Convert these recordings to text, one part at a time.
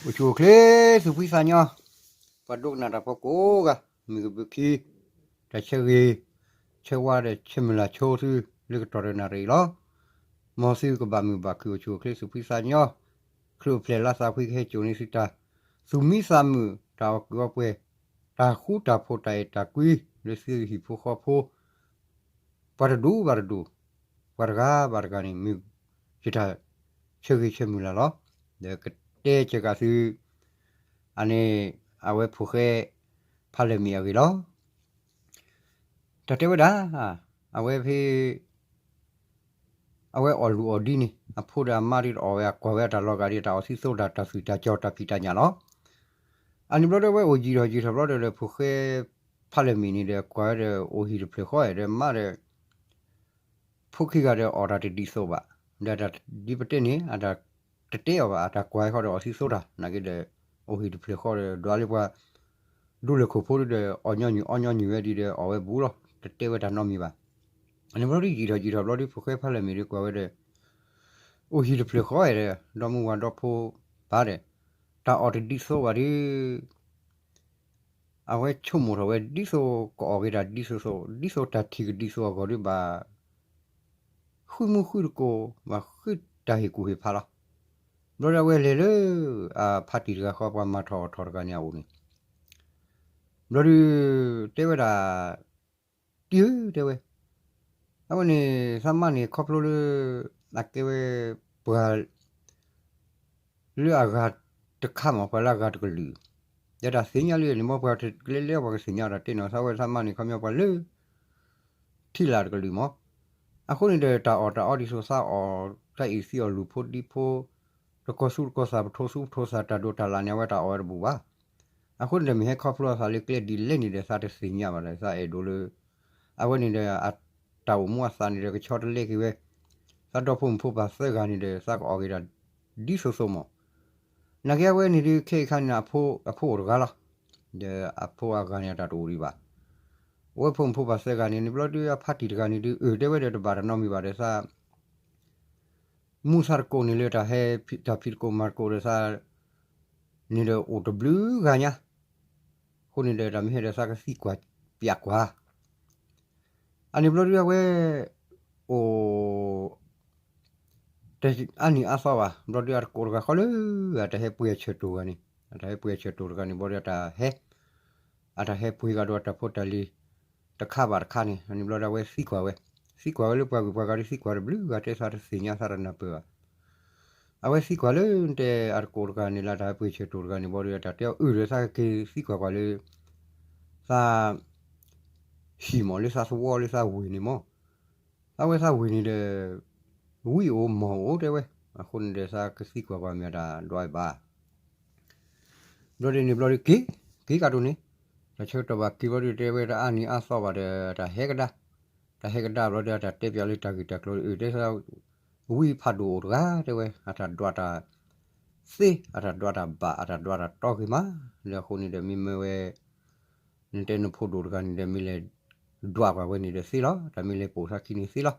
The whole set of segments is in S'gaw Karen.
အိၣ်ဆူၣ်အိၣ်ချ့ သူၣ်ဖှံသးညီ, ပှၤဒိကနၣ်တၢ်ဖိကိးဂၤ, မုၢ်ကဘုးခံ, တၢ်ဆၢဂ့ၤ, ဆၢဝါဒီးဆၢမုၢ်လၢ်ဆိသု လၢကတီၢ်ဒီးနၣ်ရံၣ်လီၤ. မ်သုကဘၣ်မုာ်ဘၣ်ခုၣ် အိၣ်ဆူၣ်အိၣ်ချ့ သူၣ်ဖှံသးညီ, ချုးအိၣ်ဖျဲၣ်လါသးဖှံ ကဟဲစိာ်န့ၢ်သုတၢ်သူၣ်မံသးမုာ် တၢ်အီၣ်ကုးအီပှဲၤ, တၢ်ဃူတၢ်ဖိးတၢ်အဲၣ်တၢ်ကွံ လၢသုဟံၣ်ဖိဃီဖိ ပှၤတဒူၣ်ဘၣ်တဒူၣ်, ပှၤတဂၤဘၣ်တဂၤန့ၣ် မ့ၢ်ယတၢ်ဆၢဂ့ၤဆၢမုၢ်လၢ်လီၤ. ဒီးကတဲစၢၤကးသု အန့ၣ် အဝဲဖိၣ်ဃဲဖးလဲၢ်မံၤအဂ့ၢ်လီၤ. တၢ်တဲဝဲဒၣ် အဝဲဖဲ အဝဲအီၣ်လူၢ်အီၣ်ဒံန့ၣ် အဖိဒီးအမါဒ်တအီၣ်ဝဲ အကွၢ်ဝဲအတၢ်လီၤဂာ်ဒ် တၢ်အီၣ်သံသိတၢ် တၢ်သူၣ်တၢ်ကၠီ တၢ်ဖံးတၢ်ညၣ်လီၤ. အန့ၣ်ဘျီဒီး အဝဲအိၣ်ယံာ်ထီၣ်ယံာ်ထီၣ်ဘျီဒီး ဖိၣ်ဃဲဖးလဲၢ်မံၤန့ၣ်ဒီး ကွၢ်ဝဲဒီး အိၣ်ဟံၣ်တဖျၢၣ်ဃီဒီး မါဒီး ဖိခံဂၤဒီး အီၣ်တၢ်တဒ်သိးဘၣ်, ဒီးတၢ်ဒ်ပတဲန့ၣ် အတၢ်တတဲအီၤဘၣ်, အတၢ်ကွၢ်ဟဲဃီဒီးအီၣ်သံသိတၢ် နာ်က့ဒီး အိၣ်ဟံၣ်တဖျၢၣ်ဃီဒီး ဒွးလၢပှၤ ဒူလၢၢ်ခိၣ်ဖိဒီး အီၣ်ညီနုၢ်အီညီနုၢ်ဝဲဒ်ဒီး အီၣ်ဝဲဘူးလီၤ, တတဲဝဲတၢ်နီတမံၤဘၣ်. အန့ၣ်ဘျီဒီး ယံာ်ထီၣ်ယံာ်ထီၣ်ဘျီဒီး ဖိၣ်ဃဲဖးလဲၢ်မံၤဒီး ကွၢ်ဝဲဒီး အိၣ်ဟံၣ်တဖျၢၣ်ဃီဒီး ဒီမါဝၤဒီဖိပၢ်ဒီး တၢ်အီၣ်တဒ်သိးဘၣ်ဒီး အဝဲဆိကမိၣ်ထီၣ်ဝဲ ဒ်သိးကအီၣ်က့ၤတၢ်ဒ်သိးသိး ဒ်သိးတၢ်ထံၣ်ကဒ်သိးအဂီၢ်ဒီး ဘၣ်ဃုမူဃုတကိး ဘၣ်ဃုတၢ်ဟ့ၣ်ကူၣ်ဟ့ၣ်ဖးလီၤ. ဘျီဒီးအဝဲလဲၤလၢ အဖါတံၢ်တဂၤဃီ ပှၤမၤထီၣ်အီၣ်ထီၣ်တဂၤန့ၣ်အအိၣ်န့ၣ် ဘျီဒီး တဲဝဲဒၣ် တံၢ်ဧၢ တဲဝဲ, အဝဲန့ၣ် သးမါန့ၣ်ခီဖျိလၢ အကဲဝဲ ပှၤ လၢအဂၤတခါမး ပှၤလၢအဂၤတကလုာ်, ဒီးတၢ်သ့ၣ်ညါလံန့ၣ် မ်ပှၤတကျဲလဲၣ် ပှၤကသ့ၣ်ညါတၢ်တဲနီၤ သးဝဲသးမါန့ၣ် ခီပညီပှၤလၢ ထံလာ်တကလုာ်မး. အဃိန့ၣ်ဒီး တၢ်အီၣ်တၢ်အီဒ်သိးသးအီၣ် သးအ့ၣ်သံအီၣ်လူၢ်ဖိဒံဖိ, တကိးသူတကိးသး ပထိသူပထိသး တၢ်ဒိးတၢ်လၣ်န့ၣ် အဝဲတၢ်အီၣ်ဝဲတဘူးဘၣ်. အဃိန့ၣ်ဒီး မ့ၢ်ဟဲခီဖျိအသးလၢကျဲဒ်လဲၣ်န့ၣ်ဒီး သးတသ့ၣ်ညါဘၣ်ဒီး သးအဲၣ်ဒိးလၢ အဝဲန့ၣ်ဒီး အတၢ်အိၣ်မူအသးန့ၣ်ဒီး ကဆီတလဲက့ၤဝဲ, သးဒီဖိမုၣ်ဖိပၢ်သၢဂၤန့ၣ်ဒီး သးကအီၣ်က့ၤတၢ်ဒ်သိးသိးမး. နာ်က့အဝဲန့ၣ်ဒီး ခဲအံၤခါန့ၣ် အဖိအိၣ်တဂၤလီၤ. ဒီးအဖိအဂၤန့ၣ် အတၢ်တအိၣ်ဒံးဘၣ်. အဝဲဖိမုၣ်ဖိပၢ်သၢဂၤန့ၣ် န့ၣ်ဘျီဒီး အဖါတံၢ်တဂၤန့ၣ်ဒီး အၢၣ်တဲဝဲဒီး တဘၣ်တၢ်နီတမံၤဘၣ်ဒီး သး မူသးတကိးန့ၣ်လၢတၢ်ဟဲ တၢ်ဖံးတကိးမၤတကိးဒီးသး န့ၣ်ဒီးအိၣ်တဘျုးဂၤညါ, အဃိန့ၣ်ဒီး တၢ်မ့ၢ်ဟဲဒီးသးကသံကွၢ်ပျးကွၢ်. အန့ၣ်ဘျီဒုအဝဲ အိၣ် တအါနံၤအါသီဘၣ် ဘျီဒုအတကိးတဂၤဃီလၢ အတၢ်ဟဲပှ့ၤအဆၢၣ်တိၢ်တဂၤန့ၣ်, အတၢ်ဟဲပှ့ၤအဆၢၣ်တိၢ်တဂၤန့ၣ် ဘျီဒုအတၢ်ဟဲ အတၢ်ဟဲပှ့ၤဂၤဒီးအတၢ်ဖိတၢ်လံၤ တခါဘၣ်တခါန့ၣ်, အန့ၣ်ဘျီဒုအဝဲသံကွၢ်ဝဲ, သံကွၢ်ဝဲလၢပှၤဂုၤပှၤဂၤဒီးသံကွၢ်တဘျုးဂၤတဲသးတသ့ၣ်ညါသးတနၢ်ပၢၢ်ဘၣ်. အဝဲသံကွၢ်လၢနတဲအတကိးတဂၤန့ၣ် လၢတၢ်ဟဲပှ့ၤဆၢၣ်တိၢ်တဂၤန့ၣ် ဘျီဒုအတၢ်တဲအီၤအုၣ်ဒီးသးကက့ၤသံကွၢ်ကွၢ်လၢ သး ဟံၣ်မး လၢသးသဝီလၢသးဝ့ၢ်န့ၣ်မး, သးဝဲသးဝ့ၢ်န့ၣ်ဒီး ဝံၣ်အိၣ်မီၢ်အိၣ်တဲဝဲ, အဃိန့ၣ်ဒီးသးကသံကွၢ်ကွၢ်မ့ၢ်တၢ်ဒွးဘၣ် ဘျီဒုန့ၣ်ဘျီဒုက့ၤ, က့ၤကးဒိၣ်န့ၣ်, တၢ်ဆၢကတီၢ်ဘၣ်က့ၤဘျီဒုတဲဝဲတအါနံၤအါသီဘၣ်ဒီး တၢ်ဟဲကဒါ, တၢ်ဟဲကဒါဘျီဒုအတၢ်တဲပၠးလၢတၢ်ဂ့ၢ်တၢ်ကျိၤအုၣ်တဲသး, ဝံၣ်ဖးဒိၣ်အိၣ်တဂၤတဲဝဲ, အတၢ်ဒွးတၢ်သ့, အတၢ်ဒွးတၢ်ဘၣ်, အတၢ်ဒွးတၢ်တီဂ့ၤမး, လၢအဃိန့ၣ်ဒီးမ့မ့ၢ်ဝဲ နတဲနဖိဒိၣ်တဂၤန့ၣ်ဒီး မ့ၢ်လဲၤဒွးကွၢ်ဝဲန့ၣ်ဒီးသ့လီၤ, တၢ်မ့ၢ်လဲၤပိာ်သးခံန့ၣ်သ့လီၤ.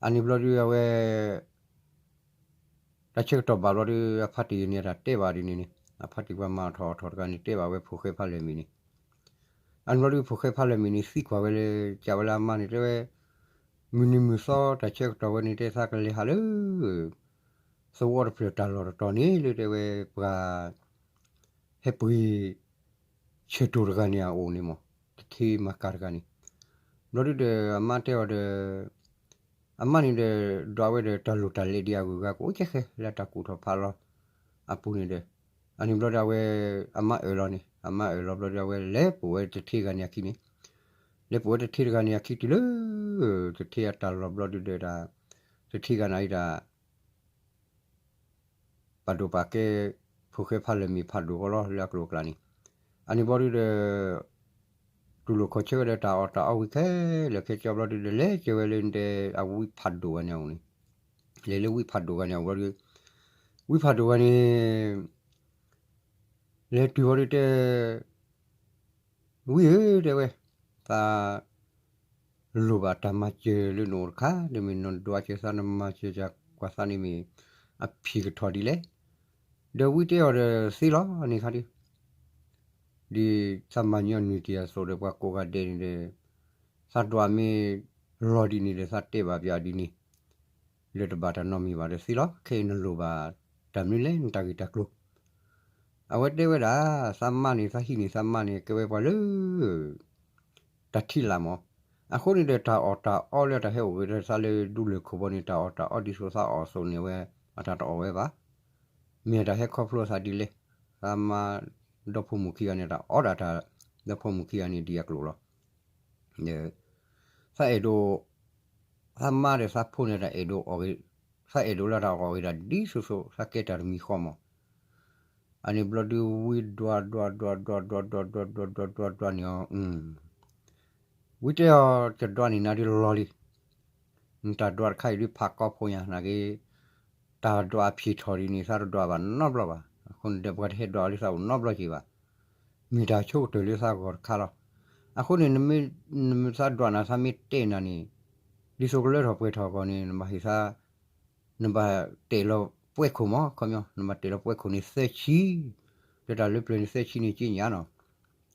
အန့ၣ်ဘျီဒုအဝဲ တၢ်ဆၢကတီၢ်ဘၣ်ဘျီဒု အဖါတံၢ်န့ၣ် အတၢ်တဲဘၣ်ဒ်န့ၣ်န့ၣ်, အဖါတံၢ်ပှၤမၤထီၣ်အီၣ်ထီၣ်တဂၤန့ၣ် တဲဘၣ်ဝဲဖိၣ်ဃဲဖးလဲၢ်မံၤန့ၣ်, အန့ၣ်ဘျီဒုဖိၣ်ဃဲဖးလဲၢ်မံၤန့ၣ် သံကွၢ်ဝဲလၢ ကးဝဲလၢအမါန့ၣ် တဲဝဲ, မုၢ်နံၤမုၢ်သီတၢ်ဆၢကတီၢ်ဝဲန့ၣ် တဲသးကလဲၤဟးလၢ သဝီတဖျၢၣ်တၢ်လီၢ်တတီၤန့ၣ် လၢတဲဝဲပှၤ ဟဲပှ့ၤ ဆၢၣ်တိၢ်တဂၤန့ၣ်အအိၣ်န့ၣ်မး, တထ့မၤကၤတဂၤန့ၣ်, ဘျီဒုဒီးအမါတဲအီၤဒီး အမါန့ၣ်ဒီး ဒွးဝဲဒီးတၢ်လိၣ်တၢ်လဲဒံးအဂုၤအဂၤကအိၣ်ကဲဃဲ လၢတၢ်ကူၣ်ထီၣ်ဖးလီၤအပူၤန့ၣ်ဒီး, အန့ၣ်ဘျီဒုအဝဲ အမါအၢၣ်လီၤန့ၣ်, အမါအၢၣ်လီၤဘျီဒုအဝဲ လဲၤပိာ်ဝဲတထ့ဂၤန့ၣ်အခံန့ၣ်, လဲၤပိာ်ဝဲတထ့တဂၤန့ၣ်အခံတုၤလၢ တထ့အတၢ်လီၢ်ဘျီဒုဒီး တထ့ဂၤန့ၣ်အံၤဒၣ် ပာ်ဒိၣ်ပာ်ကဲ ဖိၣ်ဃဲဖးလဲၢ်မံၤဖးဒိၣ်ဃီလီၤ လၢအကျိၤအကျဲန့ၣ်, အန့ၣ်ဘျီဒုဒီး တူၢ်လိာ်ခီၣ်ဆၢဝဲဒီးတၢ်အီၣ်တၢ်အီဝံၤခဲလၢာ်ခဲဆ့ဘျီဒုဒီး လဲၤကၢၤဝဲလၢနတဲအဝံၣ်ဖးဒိၣ်ဂၤန့ၣ်အအိၣ်န့ၣ်, လဲၤလၢဝံၣ်ဖးဒိၣ်ဂၤန့ၣ်အအိၣ်ဘျီဒု ဝံၣ်ဖးဒိၣ်ဂၤန့ၣ် လဲၤတုၤဘျီဒုတဲ ဝံၣ်ဧၢ တဲဝဲ, သး လိၣ်ဘၣ်တၢ်မၤစၢၤလၢနအိၣ်တခါ, ဒီးမ့ၢ်နဒွးစၢၤသး နမၤစၢၤကွၢ်သးန့ၣ်မ့ၢ် အဖံးကထီၣ်ဒ်လဲၣ်. ဒီးဝံတဲအီၤဒီးသ့လီၤန့ၣ်ခါဒုး, ဒ်သးမၤညီနုၢ်တံၢ်အသိးဒီး ပှၤကိးဂၤဒဲးန့ၣ်ဒီး, သးဒွးမ့ၢ်လီၤဒ်န့ၣ်ဒီး သးတဲဘၣ်ပၠးဒ်န့ၣ်, လၢတဘၣ်တၢ်နီတမံၤဘၣ်ဒီးသ့လီၤ. ခဲအံၤနလိၣ်ဘၣ်တၢ်မနုၤလဲၣ် နတၢ်ဂ့ၢ်တၢ်ကျိၤ. အဝဲတဲဝဲဒၣ်, သးမါန့ၣ် သးဟံၣ်န့ၣ် သးမါန့ၣ် ကဲဝဲပှၤလၢ တၢ်ထံလာ်မး. အဃိန့ၣ်ဒီး တၢ်အီၣ်တၢ်အီလၢတၢ်ဟဲအိၣ်ဂ့ၤဒီးသးလၢဒူလၢၢ်ခိၣ်ဘီန့ၣ် တၢ်အီၣ်တၢ်အီဒ်သိးသးအီၣ်အသိးန့ၣ် အဝဲအတၢ်တအီၣ်ဝဲဘၣ်. မ့ၢ်အတၢ်ဟဲခီဖျိအသးဒ်လဲၣ်. သးမါဒီဖိမိၢ်ခံဂၤန့ၣ် တၢ်အီဒၣ်တၢ် ဒီဖိမိၢ်ခံဂၤန့ၣ်ဒ်အကျိၤလီၤ. သးအဲၣ်ဒိး, သးမါဒီးသးဖိန့ၣ် တၢ်အဲၣ်ဒိးအီၣ်ဂ့ၤ, သးအဲၣ်ဒိးလၢတၢ်အီၣ်ဂ့ၤဒၣ်ဒ်သိးသိး သးကဲတၢ်တမံၤဃီမး. အန့ၣ်ဘျီဒုးဝံဒွးဒွးဒွးဒွးဒွးဒွးဒွးဒွးဒွးဒွးဒွးဒွးန့ၣ်, ဝံတဲအီၤ တဒွးန့ၣ်နၤဒုးလီၤလံ. နတၢ်ဒွးတခါအံၤဒုးဖးကီဖိညါနာ်က့, တၢ်ဒွးအဖံးထီၣ်ဒ်န့ၣ် သးတဒွးဘၣ်နီတဘျီဘၣ်. အဃိန့ၣ်ဒီး ပှၤတဟဲဒွးအီၤလၢသးအိၣ်နီတဘျီက့ၤဘၣ်. မ့ၢ်တၢ်ဆိကတၢၢ်လၢသးဂီၢ်တခါလီၤ. အဃိန့ၣ် နမ့ၢ်သးဒွးနၤ သးမ့ၢ်တဲနၤန့ၣ်, ဒ်သိးကလၢထီၣ်ပှဲၤထီၣ်အဂီၢ်န့ၣ် နဘၣ်ဟ့ၣ်သး, နဘၣ်တဲာ်လီၤပှဲၤခိၣ်မး ခီပညီ နဘၣ်တဲာ်လီၤပှဲၤခိၣ်န့ၣ်သၢဆံ, ဒီးတၢ်လၢပျၢၤန့ၣ်သၢဆံန့ၣ်က့ညါနီၤ.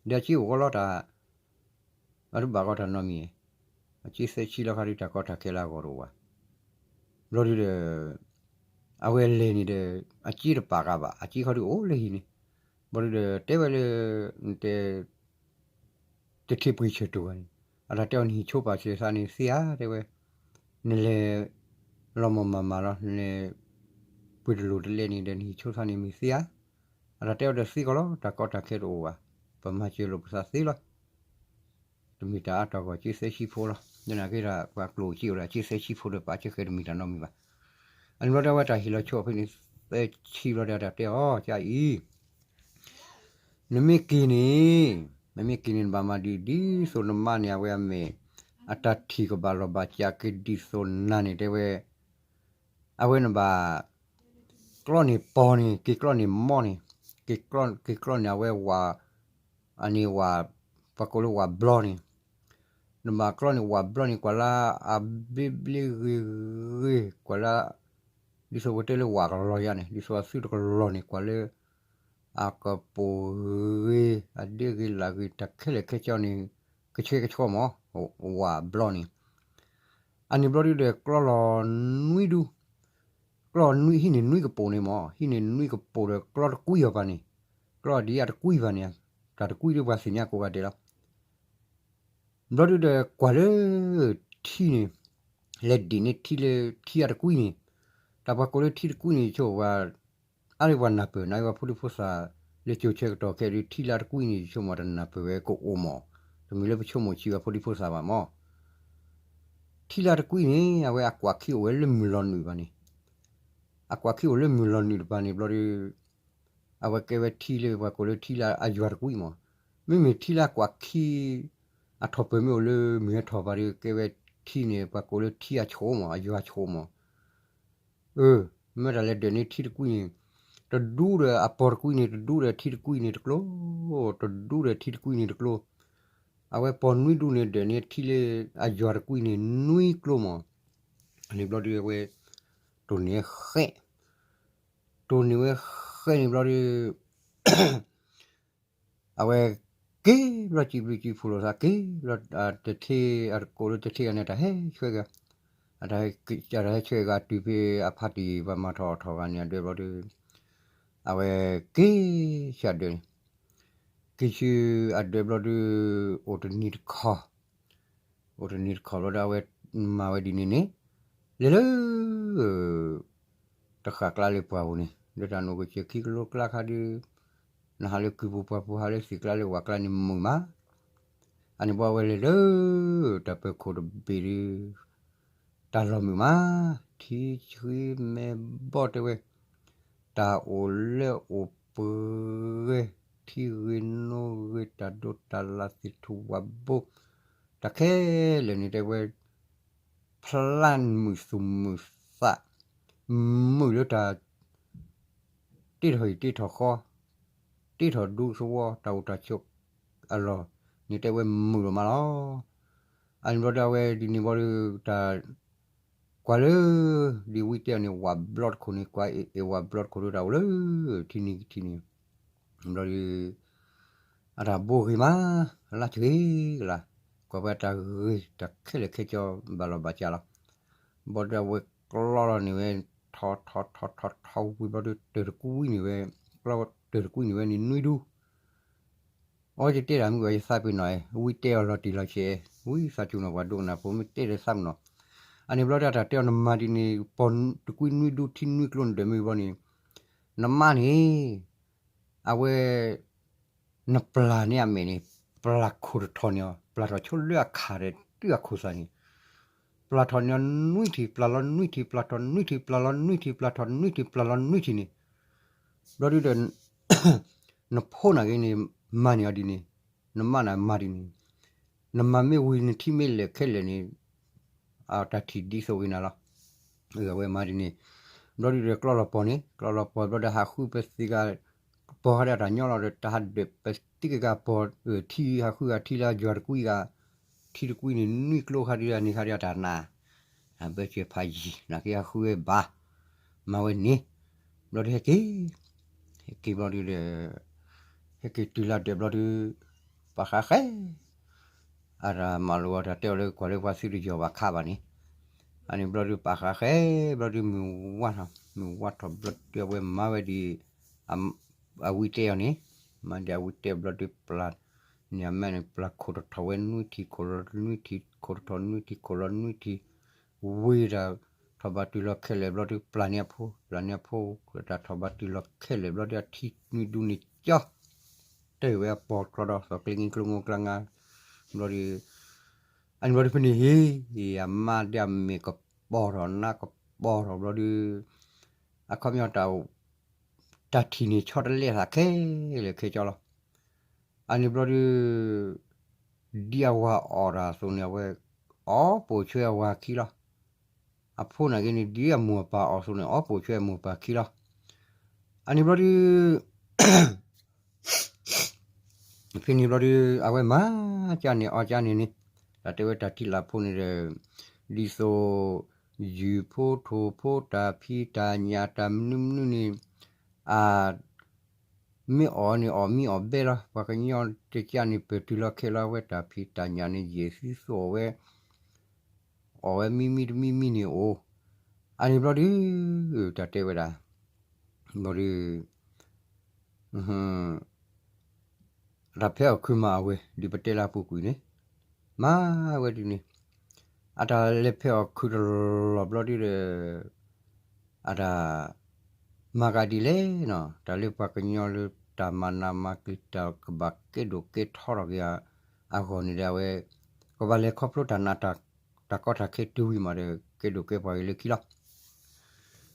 ဒီးအက့အိၣ်ဂီၢ်လီၤတၢ် အတဘၣ်ကီတၢ်နီတမံၤ, အက့သၢဆံလီၤခါဒုး တၢ်ကီတၢ်ခဲလၢအဂီၢ်တအိၣ်ဘၣ်. ဘျီဒုးဒီး အဝဲလဲၤန့ၣ်ဒီး အက့တပာ်ကးဘၣ်, အက့ခီဒုးအိၣ်လၢဟံၣ်န့ၣ်. ဘျီဒုးဒီး တဲဝဲလၢ နတဲ တထံၣ်ပှ့ၤဆၢၣ်တိၢ်ဂၤန့ၣ်, အတၢ်တဲအီၤ နဟံၣ်ဆိပာ်ဆၢၣ်သးန့ၣ်သ့ဧါ တဲဝဲ, နလဲၤလီၤမီၢ်မၤမၤလီၤ, နလဲၤပှ့ၤတလိၣ်တလဲန့ၣ်ဒီး နဟံၣ်ဆိသးန့ၣ်မ့ၢ်သ့ဧါ. အတၢ်တဲအီၤဒီးသ့ကီးလီၤ, တၢ်ကီတၢ်ခဲတအိၣ်ဘၣ်, ပမၤစၢၤလိာ်ပသးသ့လီၤ. တမ့ၢ်တၢ်အါတၢ်ဂီၢ် က့သၢဆံဖိလီၤ. ဒီးနာ်က့ဒီး ပှၤကျိၣ်စ့အိၣ်ဒီး က့သၢဆံဖိဒီး ပာ်စၢၤဃဲၤတမ့ၢ်တၢ်နီတမံၤဘၣ်. အန့ၣ်ဘျီဒီး အဝဲတၢ်ဟ့ၣ်လီၤဆိအဖဲန့ၣ် သၢဆံဘျီဒီး အတၢ်တဲအီၤ ကအံၤ နမ့ၢ်က့ၤန့ၣ်, နမ့ၢ်က့ၤန့ၣ် နဘၣ်မၤဒ် ဒ်သိးနမါန့ၣ် အဝဲအမဲာ် အတၢ်ထံၣ်ကဘၣ်လီၤဘၣ်စးက့ၤဒ်သိးနၤန့ၣ် တဲဝဲ, အဝဲနဘၣ် ကျီန့ၢ်ပီန့ၣ် က့ၤကျီန့ၢ်မီန့ၣ်, က့ၤကျီန့ၢ်အဝဲဝၤ, အန့ၣ်ဝၤ, ပှၤကိးလၢဝၤဘျီန့ၣ်, နဘၣ်ကျီန့ၢ်ဝၤဘျီန့ၣ် ကွၢ်လၢအဘျ့ဘျ့ဂ့ၤဂ့ၤ ကွၢ်လၢ ဒ်သိးပတဲလၢဝၤကလီၤယါန့ၣ် ဒ်သိးအသုတကလီၤန့ၣ် ကွၢ်လၢ အကပိာ်ဂ့ၤ အဒ့ဂ့ၤလၢ်ဂ့ၤ တၢ်ခဲလၢာ်ခဲဆ့န့ၣ် ကဆှဲကဆှီမး ဝၤဘျီန့ၣ်. အန့ၣ်ဘျီဒုဒီး ကျီလီၤနွံဒူ, ကျီနွံ ဟံးန့ၢ်နွံကပိာ်န့ၣ်မး ဟံးန့ၢ်နွံကပိာ်ဒီး ကျီတကွံအီၤဘၣ်န့ၣ်, ကျီဒ်အတကွံဘၣ်န့ၣ်, တၢ်တကွံဒ်ပှၤသ့ၣ်ညါကိးဂၤဒဲးလီၤ. ဘျီဒုဒီး ကွၢ်လၢ ထံန့ၣ်, လဲၤဒံးန့ၢ်ထံလၢထံအတကွံန့ၣ်, တၢ်ပှၤကိးလၢထံတကွံန့ၣ် ဆိပှၤ အါလၢပှၤနၢ်ပၢၢ် နာ်က့ပှၤဖိဒံဖိသၣ် လၢကၠိဆၢကတီၢ်ခဲအံၤဒု ထံလၢအတကွံန့ၣ် ဆိကမိၣ်တနၢ်ပၢၢ်ဝဲကအိၣ်မး, တမ့ၢ်လၢပဆိကမိၣ်ဆံးပှၤဖိဒံဖိသၣ်ဘၣ်မး. ထံလၢအတကွံန့ၣ် အဝဲအကွၢ်ခံအိၣ်ဝဲလၢမုၢ်လီၤနုာ်ဘၣ်န့ၣ်, အကွၢ်ခံအိၣ်လၢမုၢ်လီၤနုာ်တပၤန့ၣ်ဘျီဒု အဝဲကဲဝဲထံလၢပှၤကိးလၢထံလၢအယွၤတကွံမး. မ့မ့ၢ်ထံလၢအကွၢ်ခံ အထီၣ်ပၢၢ်မ့ၢ်အိၣ်လၢမုၢ်ဟဲထီၣ်ဘၣ်ဒီး ကဲဝဲထံန့ၣ် ပှၤကိးလၢထံအဆိးမး အယွၤဆိးမး. အၢ မ့ၢ်တၢ်လဲၤဒၢးန့ၢ်ထံတကွံန့ၣ် တဒူဒီးအပီၤတကွံန့ၣ် တဒူဒီးထံတကွံန့ၣ်တကျိၤ, တဒူဒီးထံတကွံန့ၣ်တကျိၤ. အဝဲပီၤနွံဒူန့ၣ် ဒၢးန့ၢ်ထံလၢအယွၤတကွံန့ၣ် နွံကျိၤမး. အန့ၣ်ဘျီဒုအဝဲ တိၢ်န့ၢ်ဝဲဃဲ, တိၢ်န့ၢ်ဝဲဃဲန့ၣ်ဘျီဒု အဝဲ က့ၤဘျီ ကံဘျုးကံဖှိၣ်လိာ်သး က့ၤဘျီ တထ့ အကိးလၢတထ့ဂၤန့ၣ် တၢ်ဟဲဆှၢဂၤ, တၢ်ဟဲဆှၢဂၤတုၤဖဲအဖါတံၢ် ပှၤမၤထီၣ်အီၣ်ထီၣ်ဂၤန့ၣ် အဒၢးဘျီဒု အဝဲက့ၤဆူအဒၢးန့ၣ်, က့ၤဆူအဒၢးဘျီဒု အိၣ်တနံၤတခီ အိၣ်တနံၤတခီဘျီဒီး အဝဲမၤဝဲဒ်န့ၣ်န့ၣ်, လဲၤလၢ တဃၣ်ကျါလၢပှၢ်ပူၤန့ၣ် လၢတၢ်နအိၣ်ကစၢၢ်ခံကလိကျါခါဒု နဟးလၢကုၢ်ပူၤပှၢ်ပူၤ ဟးလၢသ့ၣ်ကျါလၢဝၣ်ကျါန့ၣ်မုာ်မး. အန့ၣ်ဘျီဝဲလဲၤလၢ တၢ်ပၢၤခိၣ်တဘ့ၣ်ဒု တၢ်လီၢ်မုာ်မး, ထံဆှံမဲဘီတဲဝဲ တၢ်အိၣ်လၢအိၣ်ပှဲၤ, ထံဂ့ၤနိဂ့ၤ တၢ်ဒိးတၢ်လၢ်သ့ၣ်ထူၣ်ဝၣ်ဘိ, တၢ်ခဲလၢာ်န့ၣ်တဲဝဲ ဖျါမုာ်သူၣ်မုာ်သး, မုာ်လၢတၢ် တ့ထီၣ်ဟံၣ်တ့ထီၣ်ဃီ, တ့ထီၣ်ဒူသဝီ တၢ်အိၣ်တၢ်ဆိးအလီၢ်န့ၣ်တဲဝဲမုာ်လီၤမးလီၤ. အန့ၣ်ဘျီဒုအဝဲဒ်န့ၣ်ဘျီဒု တၢ် ကွၢ်လၢ ဒ်ဝံတဲအီၤန့ၣ် ဝးဘျီတခိၣ်န့ၣ် ကွၢ်အ့ၣ်အ့ၣ်ဝးဘျီတခိၣ်ဒီးတၢ်အိၣ်လၢ ထံနံၤကထံၣ်န့ၣ် ဘျီဒီး အတၢ်ဘိဂ့ၤမး လၢ်ဆၢဂ့ၤကလါ, ကွၢ်ပှၤတၢ်ဂ့ၤတၢ်ခဲလၢာ်ခဲဆ့ဘၣ်လီၤဘၣ်စးလီၤ. ဘျီဒီးအဝဲကျီလီၤန့ၢ်ဝဲ ထီထီထီထီထီဝံၤဘျီဒီး တၢၢ်တကွံန့ၢ်ဝဲ ကျီတၢၢ်တကွံန့ၢ်ဝဲန့ၣ်နွံဒူ အဝဲယတဲတၢ်မုၢ်ဝဲယသးပ့ၤနီၣ်အဲ ဝံတဲအီၤလီၤတံၢ်လီၤဆဲး ဝံသးစူၤနီၤ ပှၤဒိကနၣ်ဖိမ့ၢ်တဲဒီးသးပ့ၤနီၣ်, အန့ၣ်ဘျီဒီးတၢ်တဲအီၤနမၤဒ်န့ၣ် ပီၢ်တကွံနွံဒူထံနွံကျိနဒၢးမ့ၢ်ဘျီန့ၣ် နမါန့ၣ် အဝဲ နပျၢ်န့ၢ်အမဲာ်န့ၣ် ပျၢ်ခိၣ်တထီၣ်န့ၢ်အီၤ ပျၢ်ထီၣ်ဆိလၢအခၣ်ဒီးတုၤအခိၣ်သးန့ၣ် ပျၢ်ထီၣ်န့ၢ်အီၤနွံထံၣ် ပျၢ်လီၤနွံထံၣ် ပျၢ်ထီၣ်နွံထံၣ် ပျၢ်လီၤနွံထံၣ် ပျၢ်ထီၣ်နွံထံၣ် ပျၢ်လီၤနွံထံၣ်န့ၣ် ဘျီဒုဒီး နဖိနာ်က့န့ၣ် မၤန့ၢ်အီၤဒ်န့ၣ် နမါန့ၣ်မၤဒ်န့ၣ် နမၤမ့ၢ်ဝံၤနထံၣ်မ့ၢ်လဲၣ်ခဲလၢာ်န့ၣ် အတၢ်ထံၣ်ဒ်သိးဝဲနၤလီၤ. အဝဲမၤဒ်န့ၣ် ဘျီဒုဒီးကျီလီၤပီၢ်န့ၣ် ကျီလီၤပီၢ်ဘျီဒီးဟးဃုပသံဂၤ ပီၢ်ဟးဒီးတၢ်ညီလီၤဒီး တၢ်ဟးဒၢးပသံကဂၤပီၢ် ထံဟးဃုဂၤထံလၢယွၤတကွံဂၤ ထံတကွံန့ၣ် နွံကျိခါဒုဒီးန့ၣ်ခါဒုဒီးတၢ်နး အဘၢၣ်စၢၤဖးယံၤ နာ်က့ဟးဃုဝဲဘၣ် မၤဝဲန့ၣ် ဘျီဒုဟဲက့ၤ ဟဲက့ၤဘျီဒုဒီး ဟဲက့ၤတုၤလၢဒၢးဘျီဒု ပာ်ဃါဃဲ အတၢ်မၤလိာ်အီၤတၢ်တဲအီၤလၢကွၢ်လၢပှၤသုတယီၤဘၣ်ခါဘၣ်န့ၣ် အန့ၣ်ဘျီဒုပာ်ဃါဃဲ ဘျီဒုမုၢ်ဝါထီၣ် မုၢ်ဝါထီၣ်ဘျီဒုအဝဲမၤဝဲဒ် အဝံတဲအီၤန့ၣ် မၤဒ်အဝံတဲဘျီဒုပျၢ်န့ၣ်အမဲာ်န့ၣ် ပျၢ်ခိၣ်တထီၣ်ဝဲနွံထံၣ် ခိၣ်လီၤနွံထံၣ် ခိၣ်တထီၣ်နွံထံၣ် ခိၣ်လီၤနွံထံၣ် ဝံၤတၢ်ထီၣ်ဘၣ်တုၤလီၤခဲလၢာ်ဘျီဒုပျၢ်န့ၢ်အဖိ ပျၢ်န့ၢ်အဖိ တၢ်ထီၣ်ဘၣ်တုၤလီၤခဲလၢာ်ဘျီဒုအထံနွံဒူန့ၣ်ကၠီ တဲဝဲအပီၢ်ကျီဒီးသီၣ်ကျ့က့ကျိမိၢ်ကျါငါ ဘျီဒု အန့ၣ်ဘျီဒုဖဲန့ၣ်ဟ့ၣ် အမါဒီးအမဲာ်ကပီၤထီၣ်နါကပီၤထီၣ်ဘျီဒု အခီပညီတၢ် တၢ်ထံၣ်န့ၣ်ဆီတလဲသးခဲလၢာ်ခဲဆ့လီၤ. အန့ၣ်ဘျီဒု ဒ်အဝၤအီၣ်တၢ်အသိးန့ၣ် အဝဲ အီၣ်ပိာ်ဆွဲအဝၤခံလီၤ. အဖိနာ်က့န့ၣ် ဒ်အမိၢ်အပၢ်အီၣ်အသိးန့ၣ် အီၣ်ပိာ်ဆွဲအမိၢ်အပၢ်ခံလီၤ. အန့ၣ်ဘျီဒု ဖဲန့ၣ်ဘျီဒု အဝဲမၤကၢ်န့ၣ်အီၣ်ကၢ်န့ၣ်န့ၣ် တၢ်တဲဝဲတၢ်ထံၣ်လၢဖိန့ၣ်ဒီး ဒ်သိး ယုၢ်ဖိထိၣ်ဖိတၢ်ဖံးတၢ်ညၣ်တၢ်မနုၤမနုၤန့ၣ် အ မ့ၢ်အီၣ်န့ၣ်အီၣ်မံအီၣ်ဘဲလီၤ. ပှၤကညီတကၢ်န့ၣ် ပၢၢ်တုၤလီၤခဲလီၤ အဝဲတၢ်ဖံးတၢ်ညၣ်န့ၣ် ယဲၢ်သံသိးအီၣ်ဝဲ အီၣ်ဝဲမံမံတမံမံန့ၣ်အိၣ်. အန့ၣ်ဘျီဒု တၢ်တဲဝဲဒၣ် ဘျီဒု အတၢ်ဖဲအီၣ်ခုးမၤအဝဲ ဒ်ပတဲလၢအပူၤကွံာ်န့ၣ် မၤဝဲဒ်န့ၣ် အတၢ်လဲၤဖဲအီၣ်ခုးတလီၢ်ဘျီဒုဒီး အတၢ် မၤကဒ်လဲၣ်နီၤ တၢ်လၢပှၤကညီလၢတၢ်မၤနးမၤက့ၤ တၢ်ကဘၣ်ကဲဒိၣ်ကဲထီထီၣ်က့ၤအဂီၢ်န့ၣ်ဒီး အဝဲ ကဘၣ်လဲၤခီဖျိတၢ်နးတၢ် တၢ်ကီတၢ်ခဲတုၤဝံၤမးဒီး ကဲဒိၣ်ကဲပှၤက့ၤလၢခံလီၤ.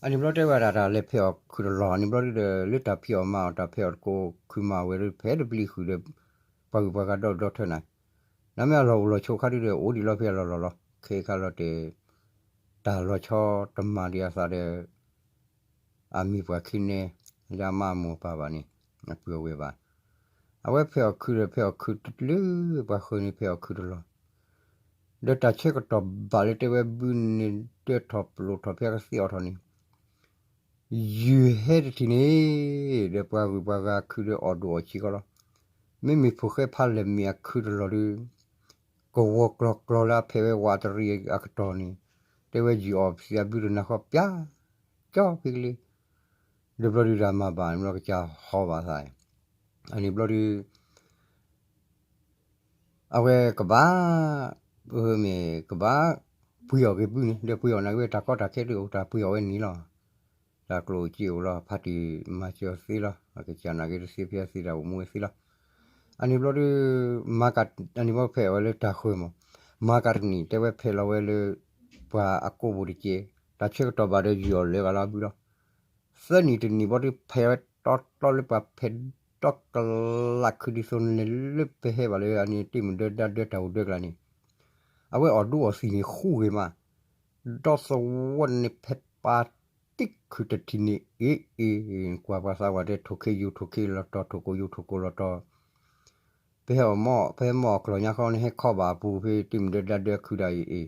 အန့ၣ်ဘျီတဲဝဲဒၣ်တၢ်လဲၤဖဲအီၣ်ခုးတလီၢ် အန့ၣ်ဘျီဒုဒီး လၢတၢ်ဖံးအီၣ်မၤအီၣ်တၢ်ဖဲအီၣ်တကိးခုးမၤဝဲဒု ဖဲတပျံၤဃုာ်ဒီး ပှၤဂုၤပှၤဂၤဒီးဒီထၢနၤ နမ့ၢ်အလီၢ်အိၣ်လီၤဆိးခါဒုဒီး အိၣ်ဒံးလီၤဖဲအလီၢ်လီၢ်လီၤ ခဲခါလီၤတဲာ် တၢ်လီၤဆီတမၤဒံးအသးဒီး အမံၤပှၤခံန့ၣ် လၢအမါအမိၢ်အပၢ်ဘၣ်န့ၣ် အပုၢ်အဝဲၢ်ဘၣ်. အဝဲဖဲအီၣ်ခုးဒီးဖဲအီၣ်ခုးတလၢပှၤဃၢၤန့ၣ် ဖဲအီၣ်ခုးတလီၢ် ဒီးတၢ်ဆၢကတီၢ်ဘၣ်လၢတဲဝဲဘုန့ၣ် ဒၢထီၣ်ပလိာ်ထီၣ်ဖဲကသ့အီၣ်ထီၣ်န့ၣ် ယုၢ်ဟဲတထံၣ်န့ၣ် ဒီးပှၤဂုၤပှၤဂၤခုးဒီးအီၣ်ဒိၣ်အီၣ်ဆံးကီးလီၤ. မ့မ့ၢ်ဖိၣ်ဃဲဖးလဲၢ်မ့ၢ်အခုးတလီၢ်ဒီး ကဝီၤကျီၤကျီၤလၢအဖဲးဝဲဝးတရံးအကတီၢ်န့ၣ် တဲဝဲယုၢ်အီၣ်ပသံးအဘုတနၤဃီပၠး ကၠီဖဲကလံ ဒီးဘျီဒုတၢ်မၤဘၣ်န့ၣ်ဘျီကစၢ်ဟီဘၣ်သး အန့ၣ်ဘျီဒု အဝဲကဘၣ် မ့ၢ်ကဘၣ် ပှ့ၤအီၣ်က့ၤဘုန့ၣ် ဒီးပှ့ၤအီၣ်နာ်က့ဝဲတၢ်ကီတၢ်ခဲဒုးအိၣ်တၢ်ပှ့ၤအီၣ်ဝဲန့ၣ်လီၤ. တၢ်ကျိၣ်စ့အိၣ်လီၤ ဖါတံၢ်မၤစၢၤအီၤသ့လီၤ အကစၢ်နာ်က့တသ့ဖဲအသ့တၢ်အိၣ်မူဝဲသ့လီၤ. အန့ၣ်ဘျီဒု မၤက အန့ၣ်ဘျီဖဲးအီၣ်ဝဲလၢတၢ်ဃၢၤမး မၤကတနံၣ် တဲဝဲဖဲးလီၤဝဲလၢ ပှၤအကိးဘိၣ်တက့ၢ် တၢ်ဆၢကတီၢ်ဘၣ်ဒီးယုၢ်အီၣ်လၢဂၤလီၤဘုလီၤ. သၢနံၣ်တနံၣ်ဘျီဒုဖဲးဝဲတီတီလၢပှၤဖဲးဒီကလးခုဒ်သိးန့ၣ် လၢပဟဲဘၣ်လၢအန့ၣ်တ့ၢ်မုၢ်ဒၢဒါဒၢတၢ်အိၣ်ဒၢကလးန့ၣ် အဝဲအီၣ်ဒူအီၣ်သံးန့ၣ်ဃူဂ့ၤမး ဒီသဝီန့ၣ်ဖဲပာ်တံၢ်ခုၣ်တထံၣ်န့ၣ် အ့ၣ်အ့ၣ် ကွၢ်ပှၤသးဝးတဲထိၣ်ခ့ယူၤထိၣ်ခ့လီၤတီၤ ထိၣ်ကိယူၤထိၣ်ကိလီၤတီၤ ပဟဲအီၣ်မီၢ် ပဟဲမီၢ်အီၣ်ကျီၢ်ညါဃီန့ၣ် ဟဲခီဘၣ်အပူၤဖဲတ့ၢ်မုၢ်ဒၢဒါဒၢခုဒၣ်အ့ၣ်အ့ၣ်